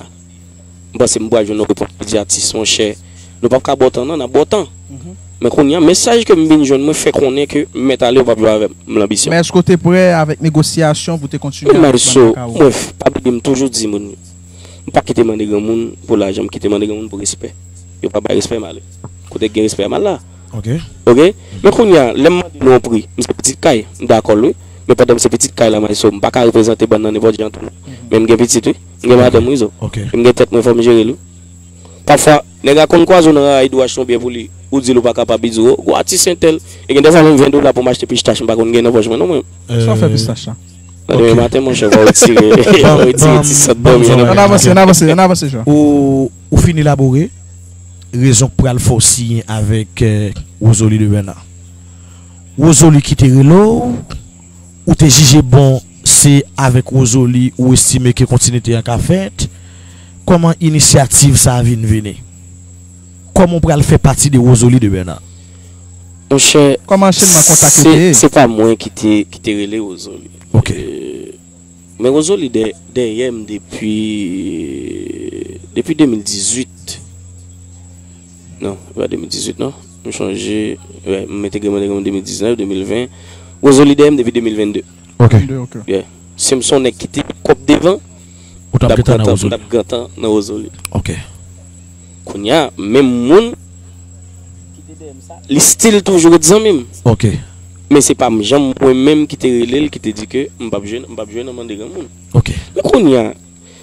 m panse m pral jwenn yon repons ki di atis, monchè, nou p ap ka ba w tan non, n ap ba w tan. Men kounye a, mesaj ke m vin jwenn, mwen fè konnen ke m mèt ale, yo p ap jwe avè m, m lanbisyon. Men èske w te prè avèk negosyasyon pou te kontinye avèk bann lakay ou? Mwen, pa bliye, m toujou di moun, m pa kite mande granmoun pou lajan, m kite mande granmoun pou respè. Yo pa bay respè, m ale. Kote k gen respè a, m al la. Ok. Ok? Men kounye a, lè m mande nou yon pri, m se pitit kay, m dakò l wi. Men pandan m se pitit kay la, Maestro, m pa ka reprezante bann nan nenpòt jan tou. Men m gen pitit wi. M gen madanm wi, Zo. Ok. M gen tèt mwen, fò m jere l wi. Pafwa, nèg la konn kwaze w nan rara, li di w achte yon byè pou li, ou di l ou pa kapab, li di w, o, gwo atis entèl. E gen dèfwa menm ven dola pou m achte pistach, m pa konn gen nan pòch mwen non mwen. Sa w fè pistach la? Demen maten, monchè, fò w retire, fò w retire ti sant dòmi an nan men. Ann avanse, ann avanse, ann avanse, Jean. Ou, ou fin elabore rezon k pral fè w siyen avèk Roselie de Bernard. Roselie ki te rele w, ou te jije bon se avèk Roselie ou estime ke kontinite an ka fèt. Kòman inisyativ sa a vin vini? Kòman w pral fè pati de Roselie de Bernard? Monchè, kòman anchenman kontak yo te ye? Se pa mwen ki te, ki te rele Roselie. Ok. Men Rosalie dè- dèyè m depi, depi de mil dizuit. Non, e pa de mil dizuit, non. M chonje, wè, m entegre Mande Granmoun de mil diznèf, de mil ven. Rosalie dèyè m depi de mil vennde. Ok. Ok. Yeah. Si m se yon nèg ki te kòb devan, Ou t ap gentan nan m Rosalie. t ap gentan nan Rosalie. Ok. Kounye a, menm moun ki te dèyè m sa, li still toujou ret zanmi m. Ok. Men se pa m janm mwen menm ki te rele l, ki te di ke m p ap jwe, m p ap jwe nan Mande Granmoun. Ok. Men kounye a,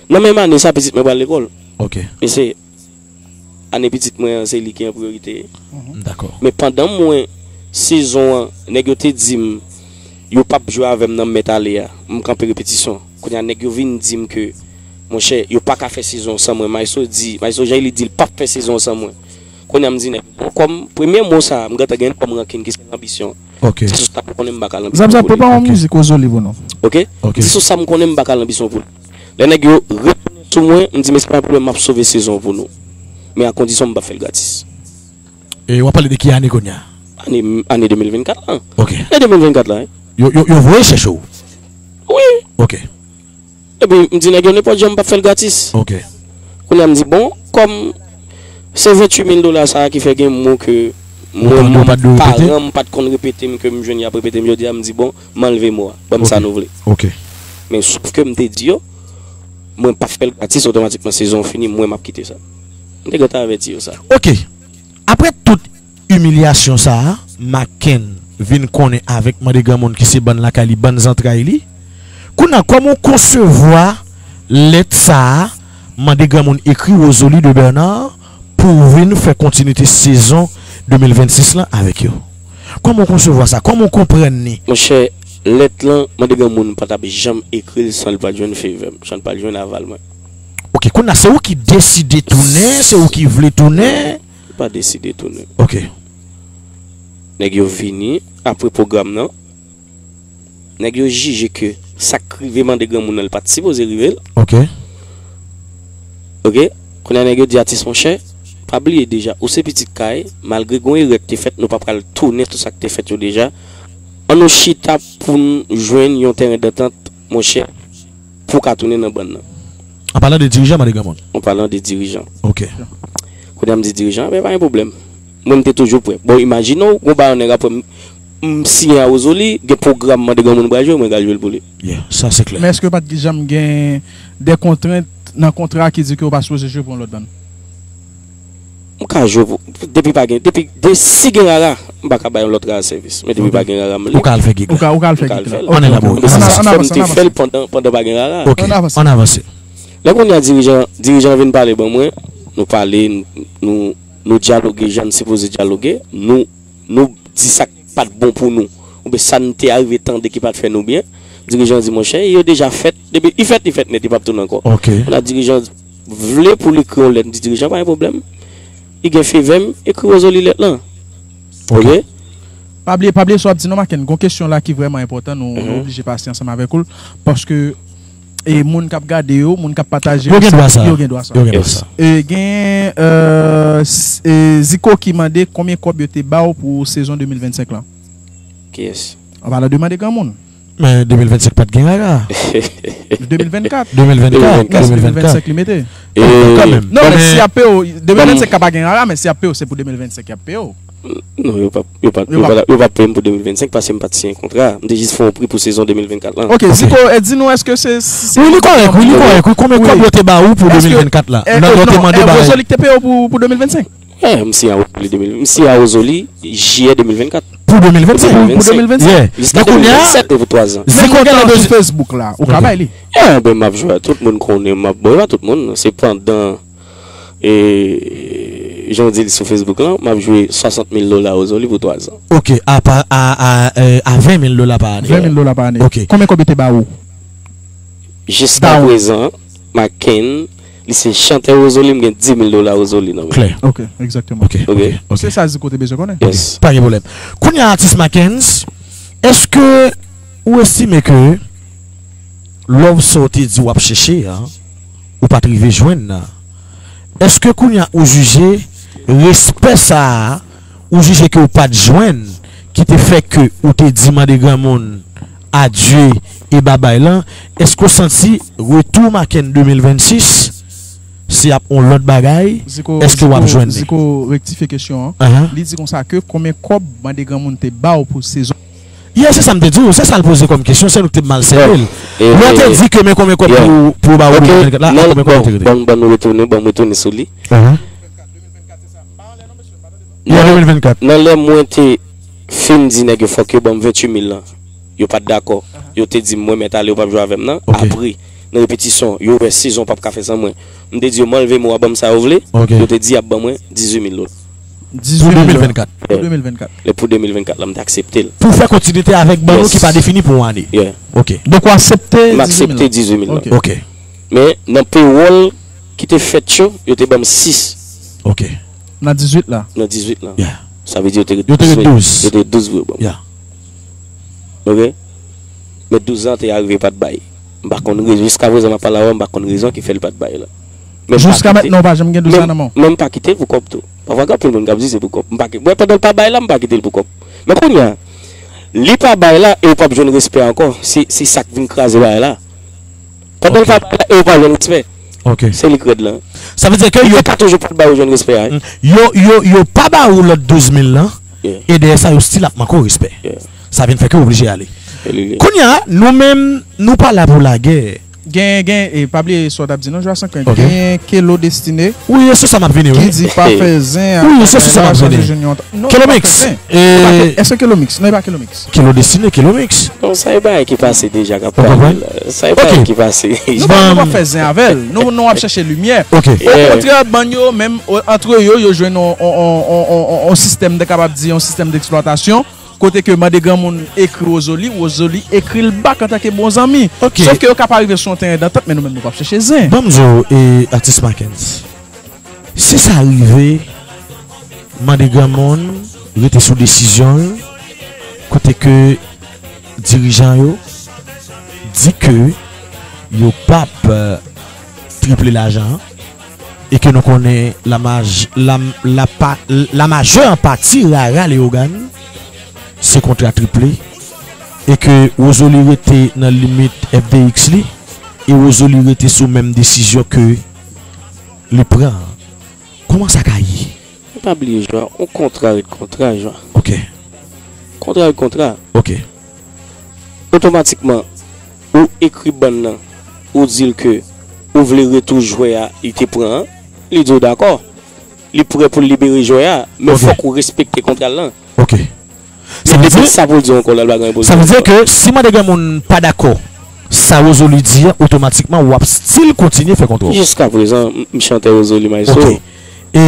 nan menm ane sa, pitit mwen pral lekòl. Ok. E se ane pitit mwen an, se li ki an priyorite. M dakò. Men pandan mwen, sezon an, nèg yo te di m, yo p ap jwe avè m nan m mèt ale a. M kanpe repetisyon. Kounye a, nèg yo vin di m ke, monchè, yo pa ka fè sezon san mwen. Maestro di, Maestro Jay li di l p ap fè sezon san mwen. Kounye a, m di nèg, bon, kòm premye mo sa, m gentan gen kòm rankin ki se lanbisyon. Ok. Se sou sa m konnen m pa ka lanbisyon. Zabzab, pou li. Prepare yon Ok. mizik Rosalie pou nou. Ok? Ok. Se sou sa m konnen m pa ka lanbisyon pou li. Lè nèg yo retounen sou mwen, m di, mesye, pa gen pwoblèm, m ap sove sezon pou nou. Men a kondisyon m p ap fè l gratis. E w ap pale de ki ane kounye a? Ane, ane de mil vennkat la. Ok. Ane de mil vennkat la, hein. Yo, yo, yo voye chèche w? Wi. Ok. Epi, m di nèg yo nenpòt jan m p ap fè l gratis. Ok. Kounye a, m di, bon, kòm se venntuit mil dola sa a ki fè gen mo ke Ou pa- mwen, ou pa t dwe repete? Paran m pa t konn repete m, ke m jwenn y ap repete m jodi a, m di, bon, m anlve mo a. Ban m sa Ok. nou vle. Ok. Men sof ke m te di yo, mwen p ap fè l gratis, otomatikman sezon fini, mwen m ap kite sa. M te gentan avèti yo sa. Ok. Apre tout imilyasyon sa a, Macken vin konnen avèk Mande Granmoun ki se bann lakay li, bann zantray li. Kounye a, kòman w konsevwa lèt sa a, Mande Granmoun ekri Rosalie de Bernard pou w vin fè kontinite sezon de mil vennsis lan avèk yo? Kòman w konsevwa sa? Kòman w konprann li? Monchè, lèt lan, Mande Granmoun pa t ap janm ekri l san l pa t jwenn favè m, san l pa t jwenn aval mwen. Ok, kounye a, se ou ki deside tounen, se ou ki vle tounen? Li pa deside tounen. Ok. Nèg yo vini apre pwogram nan. Nèg yo jije ke sa k rive Mande Granmoun nan, li pa t sipoze rive l. Ok. Ok? Kounye a, nèg yo di atis, monchè, pa bliye deja, ou se pitit kay, malgre gon erè k te fèt, nou pa pral tounen tout sa k te fèt yo deja. An nou chita pou n jwenn yon tèren dantant, monchè, pou w ka tounen nan bann nan. An palan de dirijan, Mande Granmoun. An palan de dirijan. Ok. Kounye a, m di dirijan, men pa gen pwoblèm. Mwen, m te toujou prè. Bon, imajine w, gon bagay yon nèg apre m, m siyen a Rosalie, gen pwogram Mande Granmoun pral jwe, mwen pral jwe l pou li. Yeah, sa se klè. Men èske pa t janm gen de kontrent nan kontra ki di ke w pa sipoze jwe pou yon lòt bann? M ka jwe pou, depi pa gen, depi, de, si gen rara, m pa ka bay yon lòt rara sèvis. Men depi pa gen rara, m Ou ka al fè gig Ou la. Ka, ou ka al m fè ka al gig fè la. l. Ann elabore. Men se Ann sa k fè m avanse, te ann fè l avanse. Pandan, pandan pa gen rara. Ok, Ann avanse. ann avanse. Lè kounye a dirijan, dirijan vin pale ban mwen, nou pale, nou, nou, nou dyaloge jan n sipoze dyaloge, nou, nou di sa k pa t bon pou nou, oubyen sa n te arive tande ki pa t fè nou byen. Dirijan di, monchè, yo deja fèt, depi li fèt, li fèt nèt, li p ap tounen ankò. Ok. Kounye a dirijan vle pou li ekri yon lèt, m di dirijan, pa gen pwoblèm. Li gen favè m, ekri Rosalie lèt lan. Ok? Pa bliye, pa bliye sa w ap di non, Macken. Gon kesyon la ki vrèman enpòtan, nou, nou oblije pase ansanm avèk ou l, paske e moun k ap gade yo, moun k ap pataje Yo gen dwa sa. Yo gen dwa sa. Yo gen dwa Yes. sa. E gen euh, s- e Zico ki mande konbyen kòb yo te ba w pou sezon de mil vennsenk lan. Kiyès? An palan de Mande Granmoun. Men de mil vennsenk pa t gen rara. De mil vennkat. De mil vennkat. De mil vennkat. Non, se De mil vennkat. de mil vennsenk li mete. Kanmenm. Non, men Men- si y ap peye w, de mil vennsenk ka pa gen rara, men si y ap peye w, se pou de mil vennsenk y ap peye w. Non, yo p ap, yo p ap, yo p ap, yo p ap peye m pou de mil vennsenk paske m pa t siyen kontra. M te jis fè yon pri pou sezon de mil vennkat lan. Ok, Zico, e di nou, èske se... se- Wi, li kòrèk, wi, li kòrèk. Wi, konbyen kòb yo te ba ou pou Èske- de mil vennkat la? e- Lè e- yo te non, mande e ba Rosalie ki te peye w pou, pou de mil vennsenk? Eh, m siyen a Rosalie de mil, m siyen a Rosalie jiyè de mil vennkat. Pou de mil vennsenk. Pou, pou de mil vennsenk. Yeah. Jiska Men kounye a, de mil vennsèt e pou twa zan. Zico gen la Sou bezwen. Facebook la, ou ka Ok. bay li. Eh, ben, m ap jwe a tout moun konnen, m ap, bon, e pa tout moun, se pandan, e, jan w di l sou Facebook lan, m ap jwe swasant mil dola Rosalie pou twa zan. Ok, a, pa, a, a, euh, a ven mil dola pa ane. Ven mil dola pa ane. Ok. Konbyen kòb yo te ba ou? Jiska Down. Prezan, Macken, li se chantè Rosalie, m gen dis mil dola Rosalie nan men. Klè. Ok, egzakteman. Ok, Ok. ok, ok. Se sa Zico te bezwen konnen. Yes. Pa gen pwoblèm. Kounye a, atis Mackens, èske ou estime ke love sa w te di w ap chèche a, ou pa t rive jwenn nan? Èske kounye a ou jije respè sa a, ou jije ke ou pa t jwenn, ki te fè ke ou te di mande granmoun adye e babay lan, èske w santi retou Maken de mil vennsis se ap yon lòt bagay? Èske w ap jwenn li? Ziko rektifye kesyon an. Li di konsa ke konbyen kòb Mande Granmoun te ba w pou sezon? Yeah, se sa m te di w, se sa l poze kòm kesyon, se nou ki te mal sèvi l. Lè w te di ke men konbyen kòb pou, pou ba w de mil vennkat la, a konbyen kòb ou te rete? Ban, ban nou retounen, ban m retounen sou li. Yeah, de mil vennkat. Nan lè mwen te fin di nèg yo fòk yo ban m venntuit mil lan, yo pa t dakò. Yo te di m mwen mèt ale, yo p ap jwe avè m nan. Apre, nan repetisyon, yo wè sezon p ap ka fè san mwen. M te di yo m anlve mo a, ban m sa yo vle. Yo te di y ap ban mwen dizuit mil dola. Pou de mil vennkat. Pou de mil vennkat. Lè pou de mil vennkat la, m te aksepte l. Pou fè kontinite avèk ban nou ki pa defini pou yon ane. Ok. Donk ou aksepte dizuit mil lan? M aksepte dizuit mil lan. Ok. Men nan pewòl ki te fèt yo, yo te ban m sis. Ok. Nan dizuit la? Nan dizuit lan. Sa vle di yo te ret douz. Yo te ret douz vre ban m. Ok? Men douz lan te arive pa t bay. M pa konn rezon, jiska prezan m ap pale avè w, m pa konn rezon ki fè l pa t bay la. Men m pa kite. Jiska mentnan ou pa janm gen douz la nan men w? Men m pa kite l pou kòb tou. Pafwa gen anpil moun k ap di se pou kòb. M pa kite. Bon, pandan l pa bay la, m pa kite l pou kòb. Men kounye a, li pa bay la e ou p ap jwenn respè ankò. Se, se sa k vin kraze bagay la. Pandan l pa bay la e ou pa jwenn respè. Se li k rèd lan. Sa vle di ke yo ka toujou pa t ba ou jwenn respè a. Yo, yo, yo pa ba ou lòt douz mil lan. E dèyè sa, yo still ap manke w respè. Sa vin fè ke w oblije ale. Kounye a, nou menm, nou pa la pou lagè. Gen, gen, e pa bliye sa w t ap di non, Jwa San Krent. Gen Kelo Destine. Wi, e sou sa m ap vini, wi. Ki di pa fè zen. Wi, se sou sa m ap vini. Kelo Mix. Èske Kelo Mix? Non, e pa Kelo Mix. Kelo Destine, Kelo Mix. Non, sa e bagay ki pase deja k ap pale la. Sa e bagay ki pase. Nou pa, nou pa fè zen avè l. Nou, nou ap chèche limyè. Okontrè, bann yo, menm antre yo, yo jwenn yon, yon, yon, yon, yon sistèm, m ta kapab di, yon sistèm deksplwatasyon. Kote ke Mande Granmoun ekri Wozoli, Wozoli ekri l bak antanke bon zanmi. Sof ke yo ka pa rive sou yon teren dantant, men nou menm nou p ap chèche zen. Ban m di w, e, atis Mackenz, si sa rive, Mande Granmoun rete sou desizyon l, kote ke dirijan yo di ke yo p ap, eh, triple lajan an, e ke nou konnen la maj-, la, la pa, la majè an pati Rara Leyogàn se kontra triple, e ke Wozoli rete nan limit F D X li, e Wozoli rete sou menm desizyon ke li pran an. Kòman sa ka ye? Men pa bliye, Jwa, yon kontra ret kontra, Jwa. Ok. Kontra ret kontra. Ok. Otomatikman, ou ekri bann nan, ou di l ke ou vle retou jwè a li te pran an, li di w dakò. Li prè pou l libere jwè a, men fòk ou respekte kontra l lan. Ok. Sa vle di, sa pou l di ankò la, l pa gen pou l di ankò. Sa vle di ke si Mande Granmoun pa dakò sa Wozoli di a, otomatikman w ap still kontinye fè kontra w. Jiska prezan, m, m chantè Wozoli Maestro. Ok. E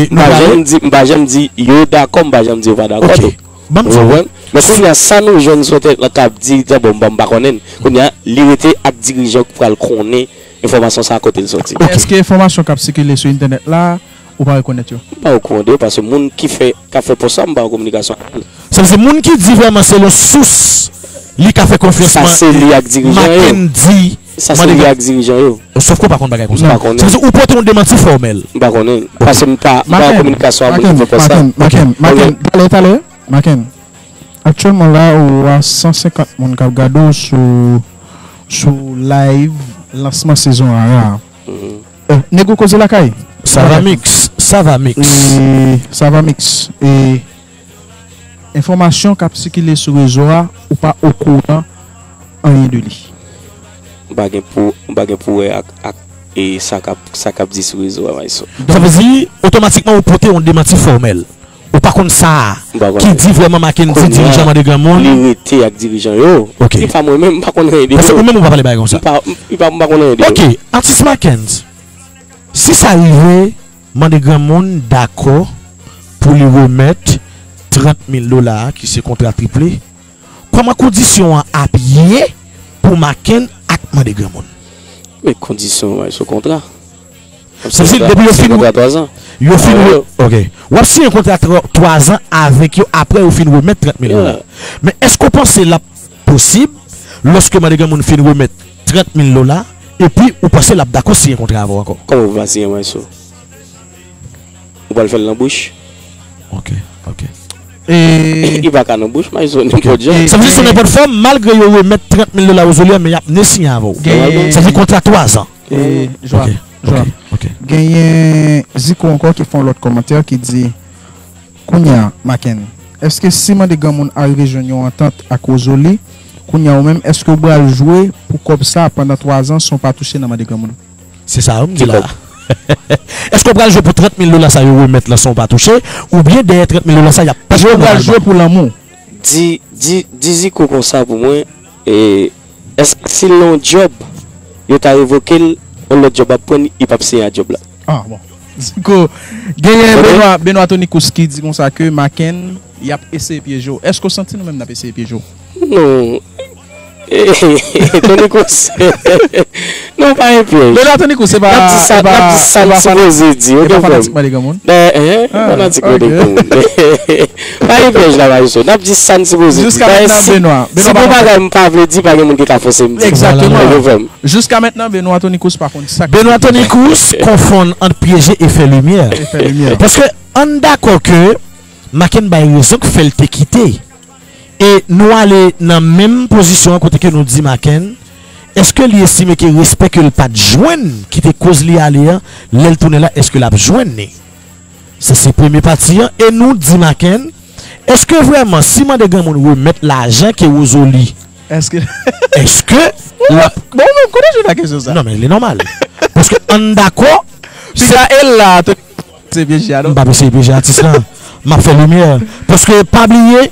m pa janm di, m pa janm di yo dakò, m pa janm di yo pa dakò tou. Ou konprann? Men kounye a, sa nou jwenn sou entènèt lan k ap di, bon, m pa konnen l. Kounye a, li rete ak dirijan k pral konnen enfòmasyon sa a kote l soti. Ok. Èske enfòmasyon k ap sikile sou entènèt la, ou pa rekonèt yo? M pa okouran de yo, paske moun ki fè, k ap fè pòs la, m pa an kominikasyon avè l. Sa vle di moun ki di vrèman se yon sous li ka fè konfyans. Sa se li ak dirijan yo. Mackendy. Sa se li ak dirijan yo. Sof ke w pa konn bagay konsa. M pa konnen. Sa vle di ou pote yon demanti fòmèl. M pa konnen. Paske m pa, m pa an kominikasyon avè moun ki fè pòs la. Mackendy, Mackendy, talè, talè, Mackendy. Aktyèlman la, ou a san senkant moun k ap gade w sou, sou live lansman sezon Rara a. Eh, nèg ou koze lakay? Sa va mix, sa va mix. E, sa va mix. E, enfòmasyon k ap sikile sou rezo a, ou pa okouran anyen de li. M pa gen pou, m pa gen pou wè ak, ak, e, sa k ap, sa k ap di sou rezo a, Maestro. Sa vle di, otomatikman, ou pote yon demanti fòmèl. Ou pa konn sa a ki di vrèman Mackendy dirijan Mande Granmoun. Li rete ak dirijan yo. Ok. Li pa mwen menm, m pa konn anyen de yo. Paske ou menm ou pa pale bagay konsa. M pa, m, li pa, m pa konn anyen de yo. Ok, atis Mackendy, si sa rive, Mande Granmoun dakò pou li remèt trant mil dola a ki se kontra triple, kòman kondisyon an ap ye pou Mackendy ak Mande Granmoun? Men kondisyon an sou kontra. Sa vle di, depi yo fin, yo fin, ok. W ap siyen kontra twa, twa zan avèk yo, apre yo fin remèt trant mil dola. Men èske w panse l ap posib, lòske Mande Granmoun fin remèt trant mil dola, epi ou panse l ap dakò siyen kontra avè w ankò? Kòman pou pa siyen, Maestro? Ou pral fè l nan bouch? Ok, ok. E li pa ka nan bouch, Maestro, nenpòt jan. Sa vle di sou nenpòt fòm, malgre yo remèt trant mil dola Rosolie a, men y ap ne siyen avè w. Sa vle di kontra twa zan. E, Joab, Joab, genyen Zico ankò ki fè yon lòt kòmantè ki di, kounye a, Maken, èske si mande granmoun arive jwenn yon antant ak Rosolie, kounye a ou menm, èske ou pral jwe pou kòb sa pandan twa zan san w pa touche nan mande granmoun? Se sa yo m di la. Èske w pral jwe pou trant mil dola sa yo remèt lan san w pa touche, oubyen dèyè trant mil dola sa y ap pèsonèlman? Èske w pral jwe pou lanmou? Di, di, di Zico konsa pou mwen, e, èske si l nan yon djòb, yo ta revoke l, yon lòt djòb ap pran l, li p ap siyen a djòb la? Ah, bon. Zico, genyen Benoit, Benoit Tonicous ki di konsa ke Maken, y ap eseye pyeje w. Èske w santi nou menm n ap eseye pyeje w? Non. Tonicous. Non, pa gen pyèj. Benoit Tonicous, se pa, n ap di sa, n ap di sa n sipoze di, oke, frè m. Fanatik mande granmoun. Ben, hein, fanatik mande granmoun. Pa gen pyèj la, Maestro. N ap di sa n sipoze di. Jiska mentnan, Benoit, si gon bagay m pa vle di, pa gen moun ki ka fòse m di. Egzakteman. Oke, frè m. Jiska mentnan, Benoit Tonicous pa konn sa k Benoit Tonicous konfonn ant pyeje e fè limyè. E fè limyè. Paske ann dakò ke Maken bay rezon k fè l te kite. E nou ale nan menm pozisyon an kote ke nou di Maken, èske li estime ke respè ke l pa t jwenn ki te koz li ale an, lè l tounen la, èske l ap jwenn li? Sa se premye pati an. E nou di Maken, èske vrèman si mande granmoun remèt lajan ke Rosolie, èske, èske l ap... Bon, ou menm kote w jwenn nan kesyon sa? Non, men li nòmal. Paske ann dakò, piga e la, se pyeje a, non? M p ap eseye pyeje atis lan. M ap fè limyè. Paske pa bliye,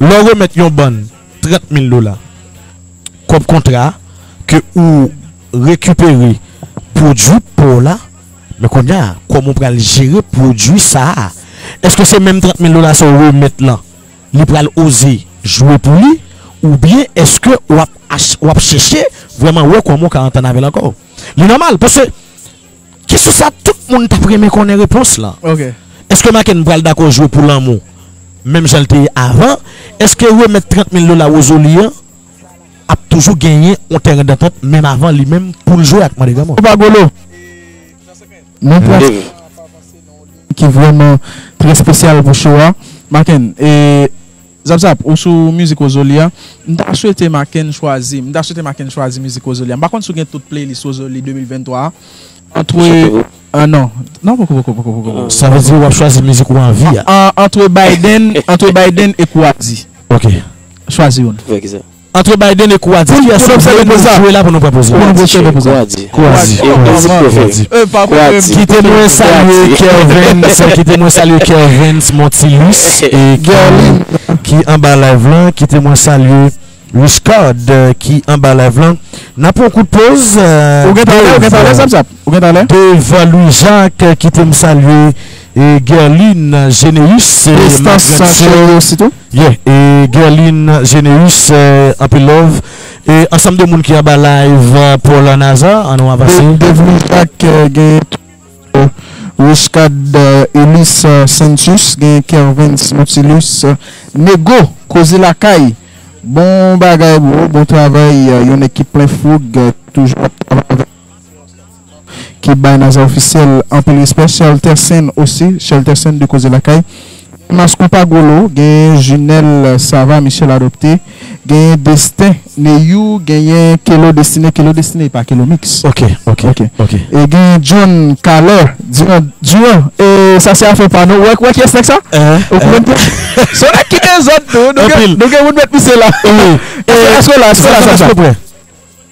lè w remèt yon bann trant mil dola kòb kontra ke ou rekipere pwodui pa w la, men kounye a, kòman w pral jere pwodui sa a? Èske se menm trant mil dola sa w remèt lan, li pral oze jwe pou li, oubyen èske w ap ach-, w ap chèche vrèman wè kòman w ka antann avè l ankò? Li nòmal, paske kesyon sa, tout moun t ap renmen konnen repons lan. Oke. Èske Maken pral dakò jwe pou lanmou, menm jan l te ye avan? Èske remèt trant mil dola Rosolie an ap toujou genyen yon tèren dantant, menm avan li menm pou l jwe ak mande granmoun? Ou pa golo. Nou pral ki vrèman trè espesyal pou show a. Maken, e, Zap Zap, ou sou mizik Rosolie a. M ta swete Maken chwazi, m ta swete Maken chwazi mizik Rosolie a. M pa konn si w gen tout playlist Rosolie de mil venntwa a. Antre, ah, non. Non, poko, poko, poko, poko. Sa vle di w ap chwazi mizik ou anvi a. An, antre Biden, antre Biden e Kouadi. Ok. Chwazi youn. Fè ki sa? Antre Biden e Kouadi, kiyès ki vle nou jwe la pou nou pran poz la? Pou nou obsève poz la. Kouadi. Kouadi. Kouadi. Kite mwen salye Kervens, kite mwen salye Kervens Montilus, e ki, ki anba live lan. Kite mwen salye Richcard, ki anba live lan. N ap pran kout poz, euh, ou gen talè, ou gen talè, Zap Zap. Ou gen talè? Devan Louis Jacques, kite m salye, e, Guerline Généus, e, Prestans Margaret Sè. Chérie osi tou. Yeah, e, Guerline Généus, e, anpil love. E, ansanm de moun ki anba live, e, Paul Nazar, ann nou avanse. De-, Devan Louis Jacques, e, gen Richcard, e, Elis, e, Sentus, gen Kervens Montilus, e, Nego, Koze Lakay. Bon bagay, bro, bon travay, e, yon ekip plen foug, e, toujou ap travay avèk ki bay Nazar Ofisyèl anpil respè. Shelterson osi, Shelterson de Koze Lakay. Mascon pa golo, gen Junel, Sava, Michel Adopte, gen Destin, Neyou, genyen Kelo Destine, Kelo Destine, pa Kelo Mix. Ok, ok, ok. E gen John Kaler, Diran, Diran, e sa se afè pa nou. Wè, wè kiyès nèg sa? Ou konprann tou? Se yon nèg ki gen zòd tou. Nou gen, nou gen moun met misye la. Èske, èske w la, èske w la, Zap Zap?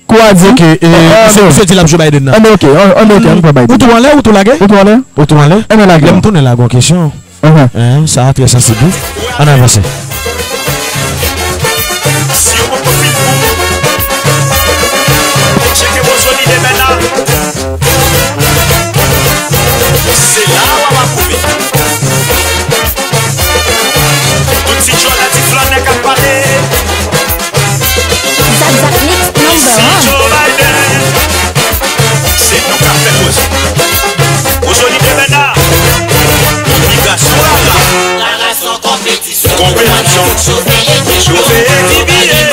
Kou a di. Ok, e, misye, misye di l ap jwe Biden nan. Anben, ok, anben, ok, ann pran Biden. Ou tou anlè, ou tou lage? Ou tou anlè? Ou tou anlè? Anben, lage. Lè m tounen la, gon kesyon. Hein, sa a trè sansib, wi. Ann avanse. Si yo poko fin pou ou, tcheke Rosolie de Bernard. Se la w ap apwouve. Yon ti djòl a ti flannè k ap pale. Zap Zap Mix number one. Si Joe Biden, se nou k ap fè koze. Rosolie de Bernard, imigrasyon la la. Konpetisyon. Chofe epi byen.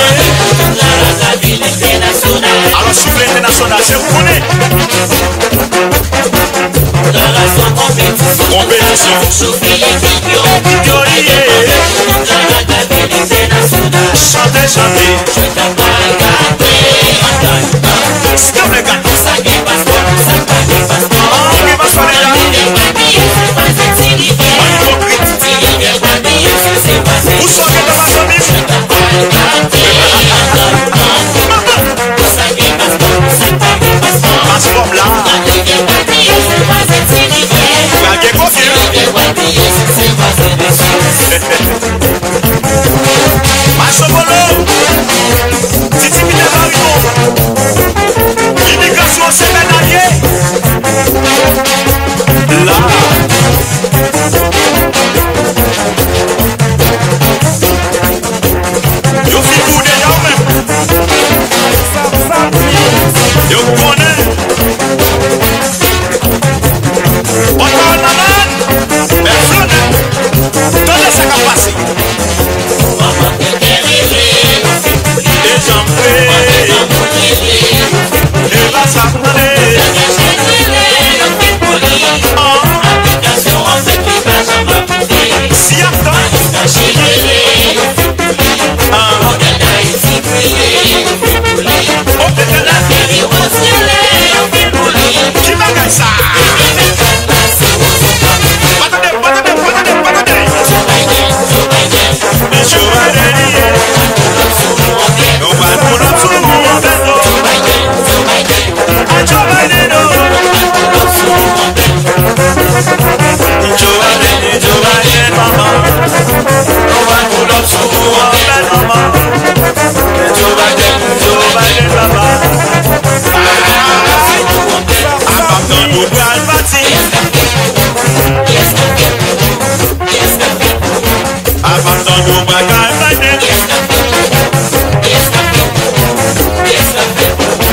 Alò, soufle entènasyonal, se ou konnen. Konpetisyon. Yo ye. Chante, chante. S'il te plaît, gade. An, gen paspò deja. An, ipokrit. Ou sou anket anba zanmi m. Paspò m la. Lage kote. Maestro Polo. Titi Peter Marion. Imigrasyon se bèl alye. La. Yo fin boude yo menm. Yo konnen. Pòtpawòl manman. Bèl flannè. Tande sa k ap pase. Dejan m vle. E pa sa m tande. An. Si y ap tann. An. Ki bagay sa? Pa tande, pa tande, pa tande, pa tande. Joe Biden li ye. Nou pral pull up sou ou anpè non. A Joe Biden non. Joe Biden, Joe Biden, mama. Nou pral pull up sou ou anpè, mama. Joe Biden, Joe Biden, papa. Apa m tann ou pral pati. Apa m tann ou pral pati.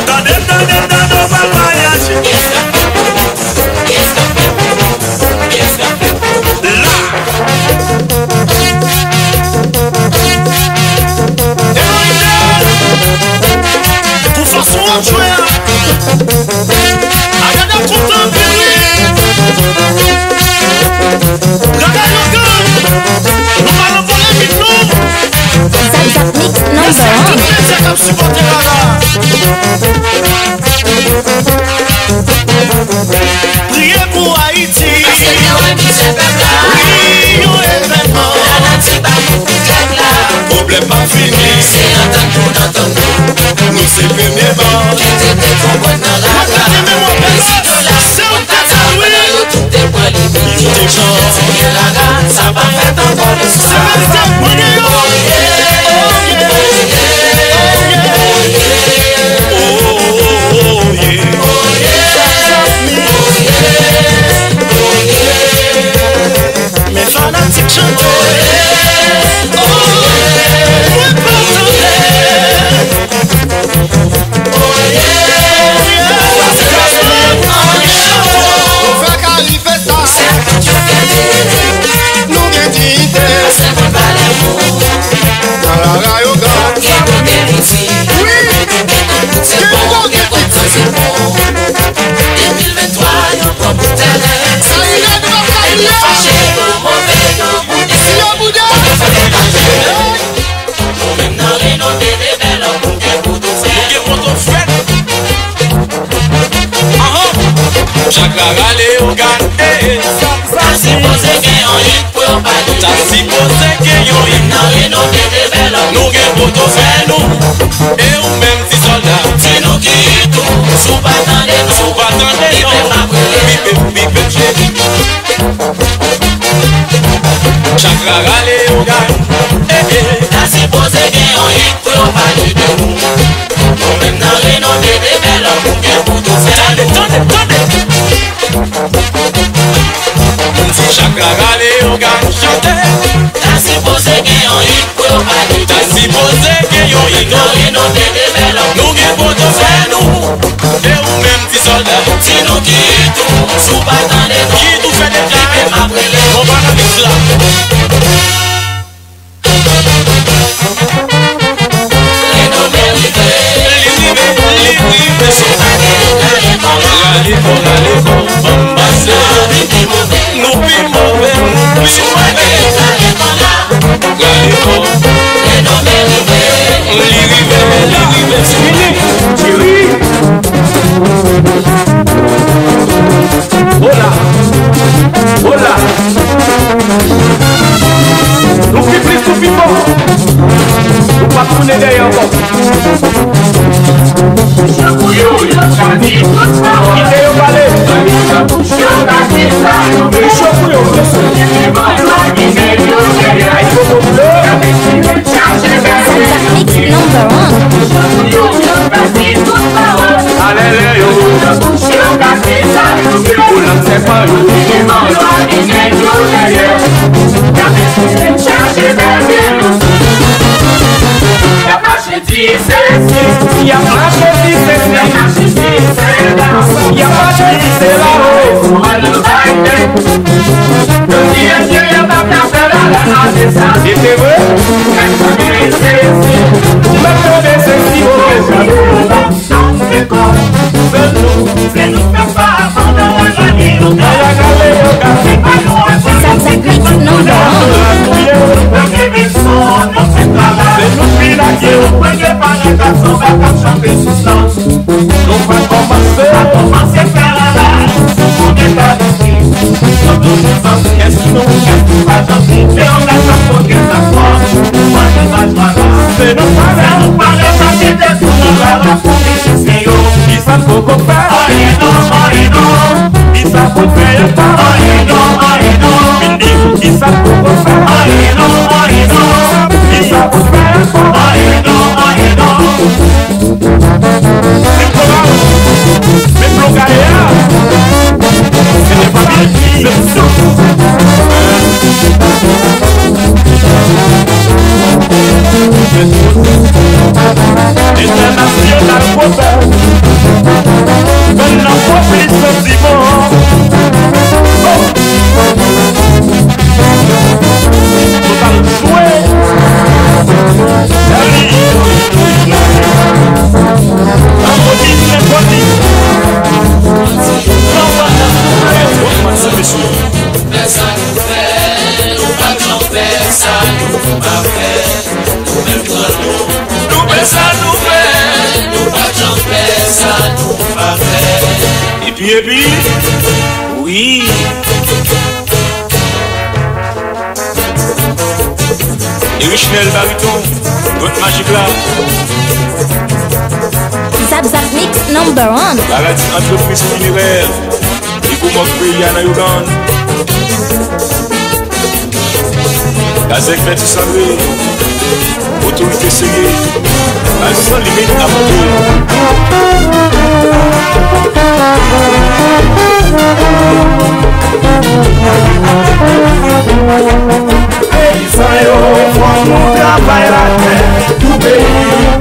Tande m, tande m, tande ou pral vwayaje. La. Pou fason w ap jwe a. A gade kontan anpil wi. Rara yo gang. Nou pa nan polemik non. Zap Zap Mix number one. Mèsi a tout medya k ap sipòte Rara. Priye pou Ayiti. Paske gen yon misyon pèp la. Wi, yon evènman. Lanati ba nou pou klèb la. Pwoblèm p ap fini. Se antann pou n antann nou. Nou se premye ban. Kite te twonbòn nan rara. Prezidan la, se yon kata wi. Pandan yo tout te pran li. Yo te pran. Ti rara, sa pa fèt ankò listwa. Se pa fèt ankò. Oye, oye, oye, oye. Oye, oye, oye. Men fanatik chante. Mwen pa tande. Nou fèk arive sa. Nou gen diyite. Nan rara yo gang. Wi. Gen gwo gen piti. Sa ire nou ap ka ire. Si yo boude. Nou menm nan Reno te de bèl òm, nou gen poto fèt. Nou gen poto fèt. Ahan. Chak rara Leyogàn, eh, eh. Ta sipoze gen yon hit pou yo pale. Ta sipoze gen yon hit. Nou menm nan Reno te de bèl òm, nou gen poto fèt nou. E ou menm ti sòlda. Di nou ki hit ou, si w pa tande non. Si w pa tande non. Bipe m, bipe m, bipe m, cheri. Chak rara Leyogàn, eh, eh. Ta sipoze gen yon hit pou yo pale de nou. Nou menm nan Reno te de bèl òm, ou gen pou tou fè. Tande, tande, tande. M di chak rara Leyogàn chante. Ta sipoze gen yon hit pou yo pale de nou. Ta sipoze gen yon hit. Nan Reno te de bèl òm, nou gen poto fèt nou. E ou menm ti sòlda. Di nou ki hit ou, si w pa tande non. Ki hit ou fè deklare. Bipe m ap rele. Bon, pa nan miks la. Renome rive. Li rive, li rive. Se pa de rale kò. Rale kò, rale kò. Ban m pase. Sa vin pi move. Nou pi plis, nou pi fò. Nou p ap tounen dèyè ankò. Kite yo pale. Li cho pou yo. Ay, koko bleu. Zak Zak Mix number one. Alele yo. Pou lanse pa yo. Y ap mache di sesi. Y ap mache di sesi. Y ap mache di sela. Y ap mache di sela, oh. Pou al nan bagay. Yo di Bondye y ap ap fè bagay. E se vre. Mèt tande sesi, oh. Zak Zak Mix number one. Kisa n poko fè? Anyen non, anyen non. Kisa pou n fè ankò? Anyen non, anyen non. Vin di, kisa n poko fè? Anyen non, anyen non. Kisa pou n fè ankò? Anyen non, anyen non. Se kòman? Men blokay la. Se te pa byen. Se sou. Entènasyonal pwofè. Bann nan pwofè santiman. Oh. Total jwe. Dali. Nan pwodui, nan pwodui. Nan pwodui. Fè sa nou fè, nou pa janm fè sa nou pa fè. Nou menm pran nou. Nou fè sa nou fè, nou pa janm fè sa nou pa fè. Epi, epi, wi. E Richnel Bariton, Gwòt Majik la. Zap Zap Mix number one. Paradi Antrepriz Finerè. Li pou mò peyi a nan Yogann. Gazèk Mèt Sandre. Otorite serye. Bal san limit ap moute. Peyizan yo, fò nou travay latè pou peyi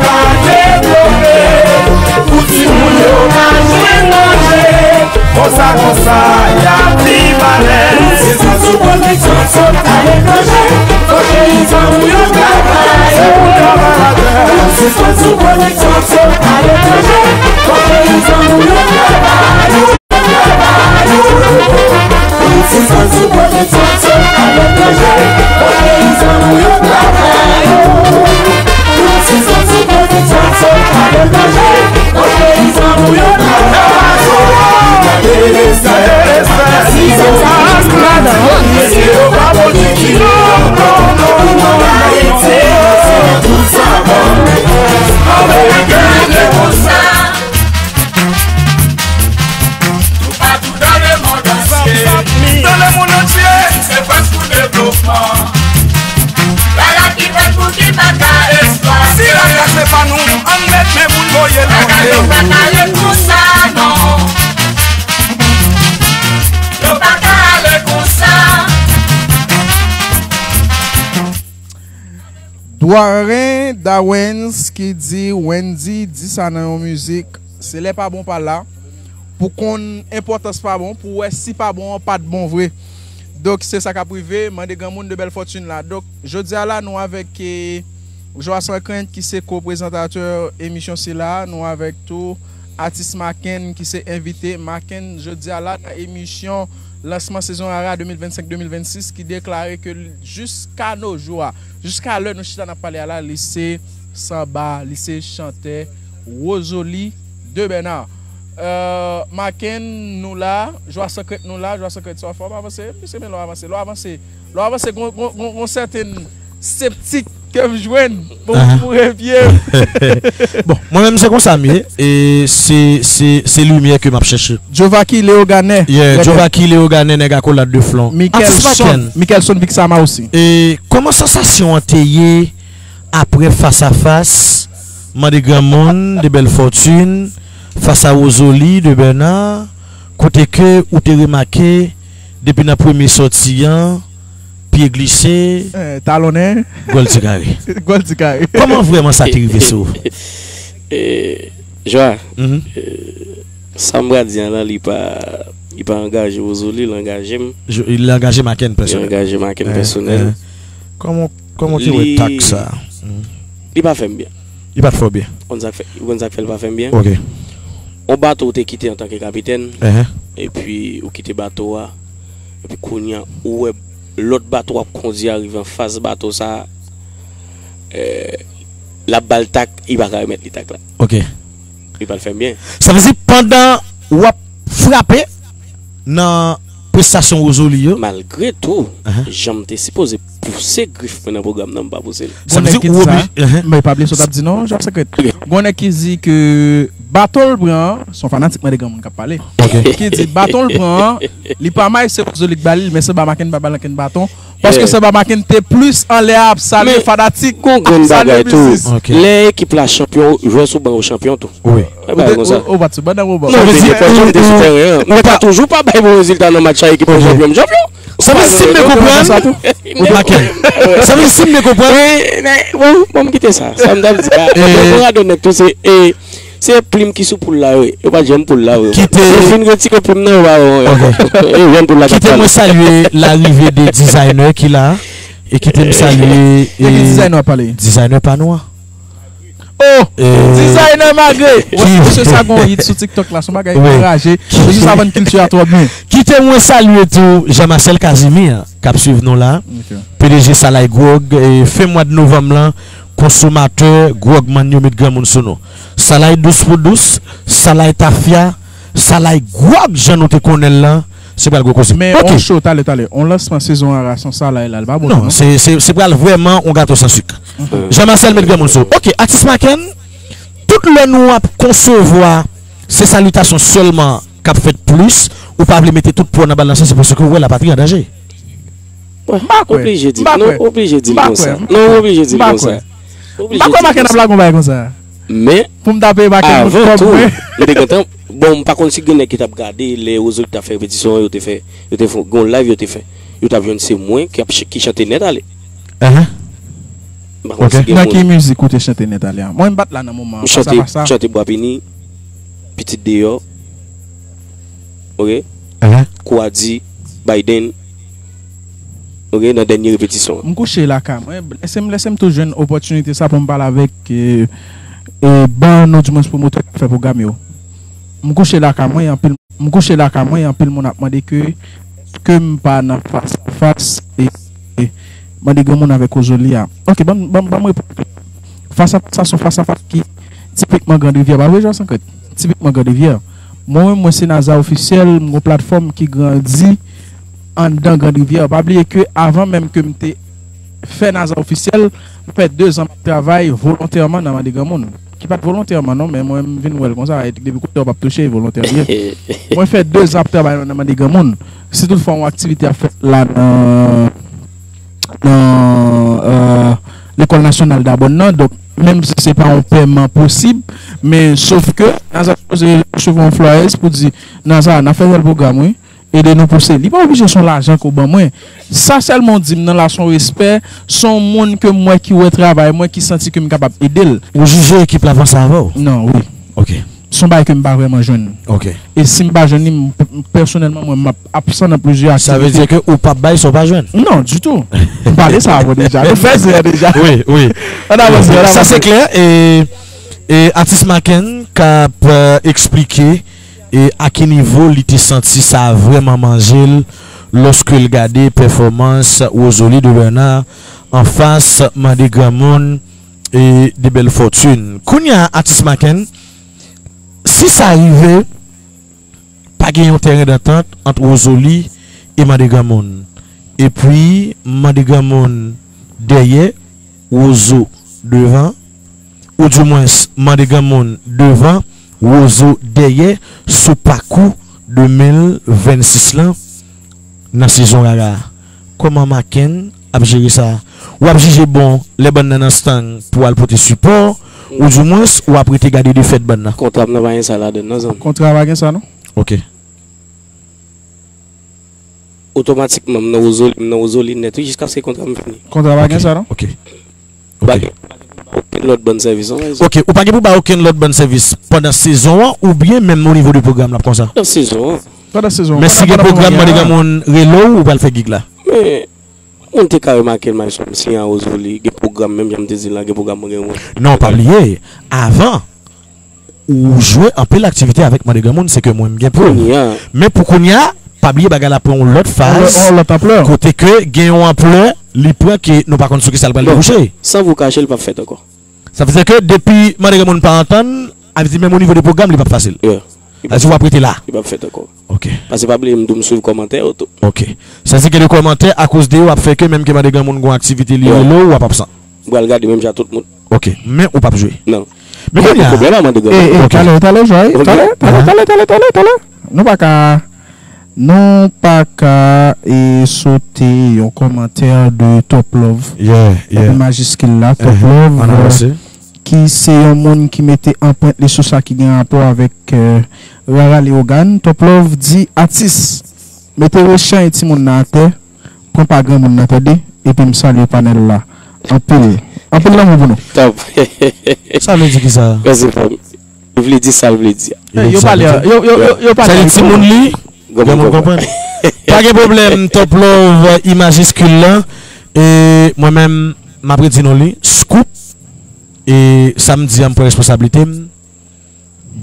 ka devlope, pou timoun yo ka jwenn manje. Konsa, konsa, y ap viv alèz. Peyizan sou pwodiksyon sot aletranje. Fò peyizan nou yo travay. Peyizan sou pwodiksyon sot aletranje. Fò peyizan nou yo travay. Peyizan sou pwodiksyon sot aletranje. Fò peyizan nou yo travay. Peyizan sou pwodiksyon sot aletranje. Fò peyizan nou yo travay. Zap Zap Mix number one. Ameriken, konsa. Nou pa tou dans le monde entier. Dans le monde entier. Se fòs pou devlopman. Bagay ki fèt pou ki pa ka eksplwate. Si lakay se pa nou, ann met men pou n voye l monte. Bagay yo pa ka ret konsa, non. Yo pa ka ale konsa. Dwaren Dawens ki di Wendy di sa nan yon mizik, se lè pa bon pa la, pou konn enpòtans pa bon, pou wè si pa bon an pa t bon vre. Donk, se sa k ap rive, mande granmoun de bèl fòtin la. Donk, jodi a la, nou avèk, eh, Joas Lakrent ki se ko-prezantatè emisyon sila, nou avèk tou Atis Maken ki se envite. Maken, jodi a la, nan emisyon lansman sezon Rara de mil vennsenk de mil vennsis ki deklare ke l, jiska no jou a, jiska lè nou chita n ap pale a la, li se sanba, li se chantè Rosoly de Bernard. Euh, Maken, nou la. Jwa Sekrèt, nou la. Jwa Sekrèt, sa w fè, w ap avanse. Mesye, men lè w avanse, lè w avanse, lè w avanse, gon, gon, gon, gon sèten septik ke m jwenn pou m foure pye m. Bon, mwen menm se konsa m ye. E se, se, se limyè ke m ap chèche. Jovaki Leogane. Yeah, Jovaki Leogane, nèg akolad de flon. Atis Maken. Mikelson Vixama osi. E kòman sansasyon an te ye apre fas a fas, mande granmoun, de bèl fòtin, fas a Wozoli, de Bèna, kote ke ou te remake, depi nan premye sòti an, pye glise, talonnen, gòl ti kare. Gòl ti kare. Kòman vrèman sa te rive sou ou? Jwa, sa m pral di an la, li pa, li pa angaje Wozoli, li angaje m. Li angaje Maken pèsonèl. Li angaje Maken pèsonèl. Kòman, kòman w te wè tak sa? Li pa fè m byen. Li pa t fè w byen. Ou konn sa k fè, ou konn sa k fè l pa fè m byen? Ok. On bato ou te kite antanke kapitèn, epi ou kite bato a, epi kounye a ou wè lòt bato w ap kondui a rive anfas bato sa a, l ap ba l tak, li pa ka remèt li tak la. Ok. Li pa t fè m byen. Sa vle di pandan w ap frape nan prestasyon Wozoli yo. Malgre tou, jan m te sipoze pouse grif mwen nan pwogram nan, m pa pouse l. Sa vle di ou oblije. Men pa bliye sa w t ap di non, Jwa Sekrèt. Gon nèg ki di ke bato l pran an, se yon fanatik mande granmoun k ap pale. Ki di baton l pran an, li pa may, se Wozoli k ba li l, men se ba Maken pa ba l ankenn baton. Paske Samba Maken te plis anlè a ap salye fanatik. Gon grenn bagay tou. Lè ekip la chanpyon, jwè sou ban yo chanpyon tou. Wi. Ou pa t sou ban nan moman. Non, men se fò jan m te sou teren an. Mwen pa toujou pa bay bon rezilta nan match a ekip mwen chanpyon, m chanpyon. Sa vle di si m byen konprann. Ou pa kè. Sa vle di si m byen konprann. Bon, bon, m kite sa. Sa m t ap di a. Mwen radòt nèg tou se Se plim ki sou poul la yo ye. Yo pa t janm poul la yo. Kite. Yo fin retire plim nan yo ba yo. Yo jwenn poul la k ap pale. Kite mwen salye larive de dizayner ki la. E kite m salye. De ki dizayner w ap pale? Dizayner pa nou an. Oh! Dizayner Magre! Mesye sa gon hit sou TikTok la, se yon bagay anraje. Mesye sa vann kilti a twò byen. Kite mwen salye tou Jean Marcel Casimir k ap swiv nou la. PDG Salay Gwòg, fen mwa de novanm lan, konsomatè gwòg mann yo met granmoun sou nou. Salay dous pou dous, salay tafya, salay gwòg jan nou te konnen l lan, se pral gwo koze. Men on show talè talè, on lansman sezon a rason salay la, li pa bon tou non. Se, se, se pral vrèman on gato san sik. Jean Marcel met granmoun sou. Ok, atis Maken, tout lè nou ap konsevwa se salitasyon sèlman k ap fèt plis, ou pa vle mete tout pwa w nan balanse, se paske w wè lapatri an danje. Oblije di l konsa. Non, oblije di l konsa. M pa kwè Maken ap lage yon bagay konsa. Men, avan tou, nou te gentan, bon, m pa konn si gen nèg ki t ap gade lè Wozoli t ap fè repetisyon an, yo te fè, yo te fè yon live, yo te fè, yo t ap jwenn se mwen ki ap, ki chante nèt ale. M pa konn si gen moun. Nan ki mizik ou te chante nèt ale a? Mwen m pa t la nan moman an. M chante, m chante Bwa Pini, Pitit Deyò. Ok. Kou a di, Biden. Ok, nan dènye repetisyon an. M kouche lakay mwen, lese m, lese m tou jwenn opòtinite sa pou m pale avèk, e, e, ban nou, dimwens pwomotè k ap fè pwogram yo. M kouche lakay mwen, anpil, m kouche lakay mwen, anpil moun ap mande ke, ke m pa nan fas a fas, e, e, mande granmoun avèk Ozoli a. Ok, ban m, ban m, ban m reponn. Fas a fas sa se yon fas a fas ki tipikman Grand Rivière, pa vre, Jwa Sekrèt? Tipikman Grand Rivière. Mwen menm, mwen se Naza Ofisyèl, m gon platfòm ki grandi anndan Grand Rivière. Pa bliye ke avan menm ke m te fè Naza Ofisyèl, m fè dezan m ap travay volontèman nan mande granmoun. Ki pa t volontèman non, men mwen m vin wè l konsa, e depi kounye a w p ap touche, e volontè l ye. Mwen fè dezan ap travay nan mande granmoun. Si toutfwa yon aktivite ap fèt la nan nan, euh, Lekòl Nasyonal Dabòn nan. Donk, menm si se pa yon pèman posib, men sof ke Naza sipoze resevwa yon flyers pou di, Naza, n ap fè tèl pwogram, wi. Ede nou pouse. Li pa oblije se yon lajan ke w ban mwen. Sa sèlman w di m nan la, se yon respè, se yon moun ke m wè ki wè travay mwen, ki santi ke m kapab ede l. Ou jije ekip la vanse avè w? Non, wi. Ok. Se yon bagay ke m pa vrèman jwenn. Ok. E si m pa jwenn li, m, m, pèsonèlman, mwen, m ap absan nan plizyè aktivite. Sa vle di ke ou p ap bay sa w pa jwenn? Non, ditou. M pale sa avè w deja. Nou fè zen an deja. Wi, wi. Ann avanse, ann avanse. Sa se klè. E, e atis Maken k ap, euh, eksplike e a ki nivo li te santi sa vrèman manje l lòske l gade pèfòmans Rosoly de Bernard anfas Mande Granmoun e de Bèl Fòtin. Kounye a, atis Maken, si sa rive, pa gen yon tèren dantant ant Wozoli e Mande Granmoun. Epi, Mande Granmoun dèyè, Wozo devan, oudimwens Mande Granmoun devan, Wozo dèyè, sou pakou de mil vennsis lan, nan sezon rara a. Kòman Maken ap jere sa? W ap jije bon lè bann nan nan estang pou al pote sipò, oudimwens w ap rete gade defèt bann nan? Kontra m nan pa gen sa ladan l non, zanmi. Kontra pa gen sa non. Ok. Otomatikman, m nan Wozoli, m nan Wozoli nèt, wi, jiskaske kontra m fini. Kontra pa gen sa non. Ok. Pa gen okenn lòt bann sèvis non, pa egzanp. Ok, ou pa gen pou bay okenn lòt bann sèvis pandan sezon an oubyen menm o nivo de pwogram l ap konsa? Pandan sezon an. Pandan sezon an. Men si gen pwogram Mande Granmoun rele w, ou pral fè gig la? Men moun te ka remake l, Maestro, m siyen a Wozoli, gen pwogram, menm jan m te di l la, gen pwogram mwen gen mwen. Non, pa bliye, avan, ou jwe anpil aktivite avèk Mande Granmoun, se ke mwen m gen prèv. Kounye a. Men pou kounye a, pa bliye bagay la pran yon lòt faz, yon lòt anplè, kote ke gen yon anplè li pran ke nou pa konn sou kisa l pral debouche. San vou kache, li p ap fèt ankò. Sa vle di ke depi Mande Granmoun pa antann, a vle di menm o nivo de pwogram, li p ap fasil. Yeah. Sa vle di w ap rete la. Li p ap fèt ankò. Ok. Paske pa bliye, m tou m swiv kòmantè yo tou. Ok. Sa vle di gen de kòmantè akoz de yo ap fè ke menm ke Mande Granmoun gon aktivite li rele w, w ap absan. M pral gade menm jan tout moun. Ok, men ou p ap jwe. Non. Men kounye a, pwoblèm a Mande Granmoun. E, e, ok. Talè, talè, Joy. Ok. Talè, talè, talè, talè, talè, talè. Nou pa ka, nou pa ka, e, sote yon kòmantè de Top Love. Yeah, yeah. Epi majiskil la, Top Love, euh, ki se yon moun ki mete anprent li sou sa ki gen rapò avèk, euh, Rara Leogane. Top Love di, atis, mete rechan e timoun nan atè, pran pa granmoun nan tande, epi m salye panèl la. Anpil. Anpil lanmou pou nou. Top. Sa vle di kisa? Mèsi, frè m. Li vle di sa l vle di a. Yo pale, yo, yo, yo, yo pale. Sa vle di timoun li, granmoun konprann. Pa gen pwoblèm, Top Love, i majiskil la. E mwen menm, m ap redi non li, Scoop. E sa m di a, m pran responsablite m.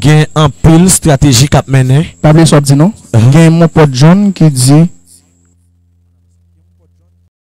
Gen anpil estrateji k ap mennen. Pa bliye sa w ap di non. Gen Monpòt John ki di,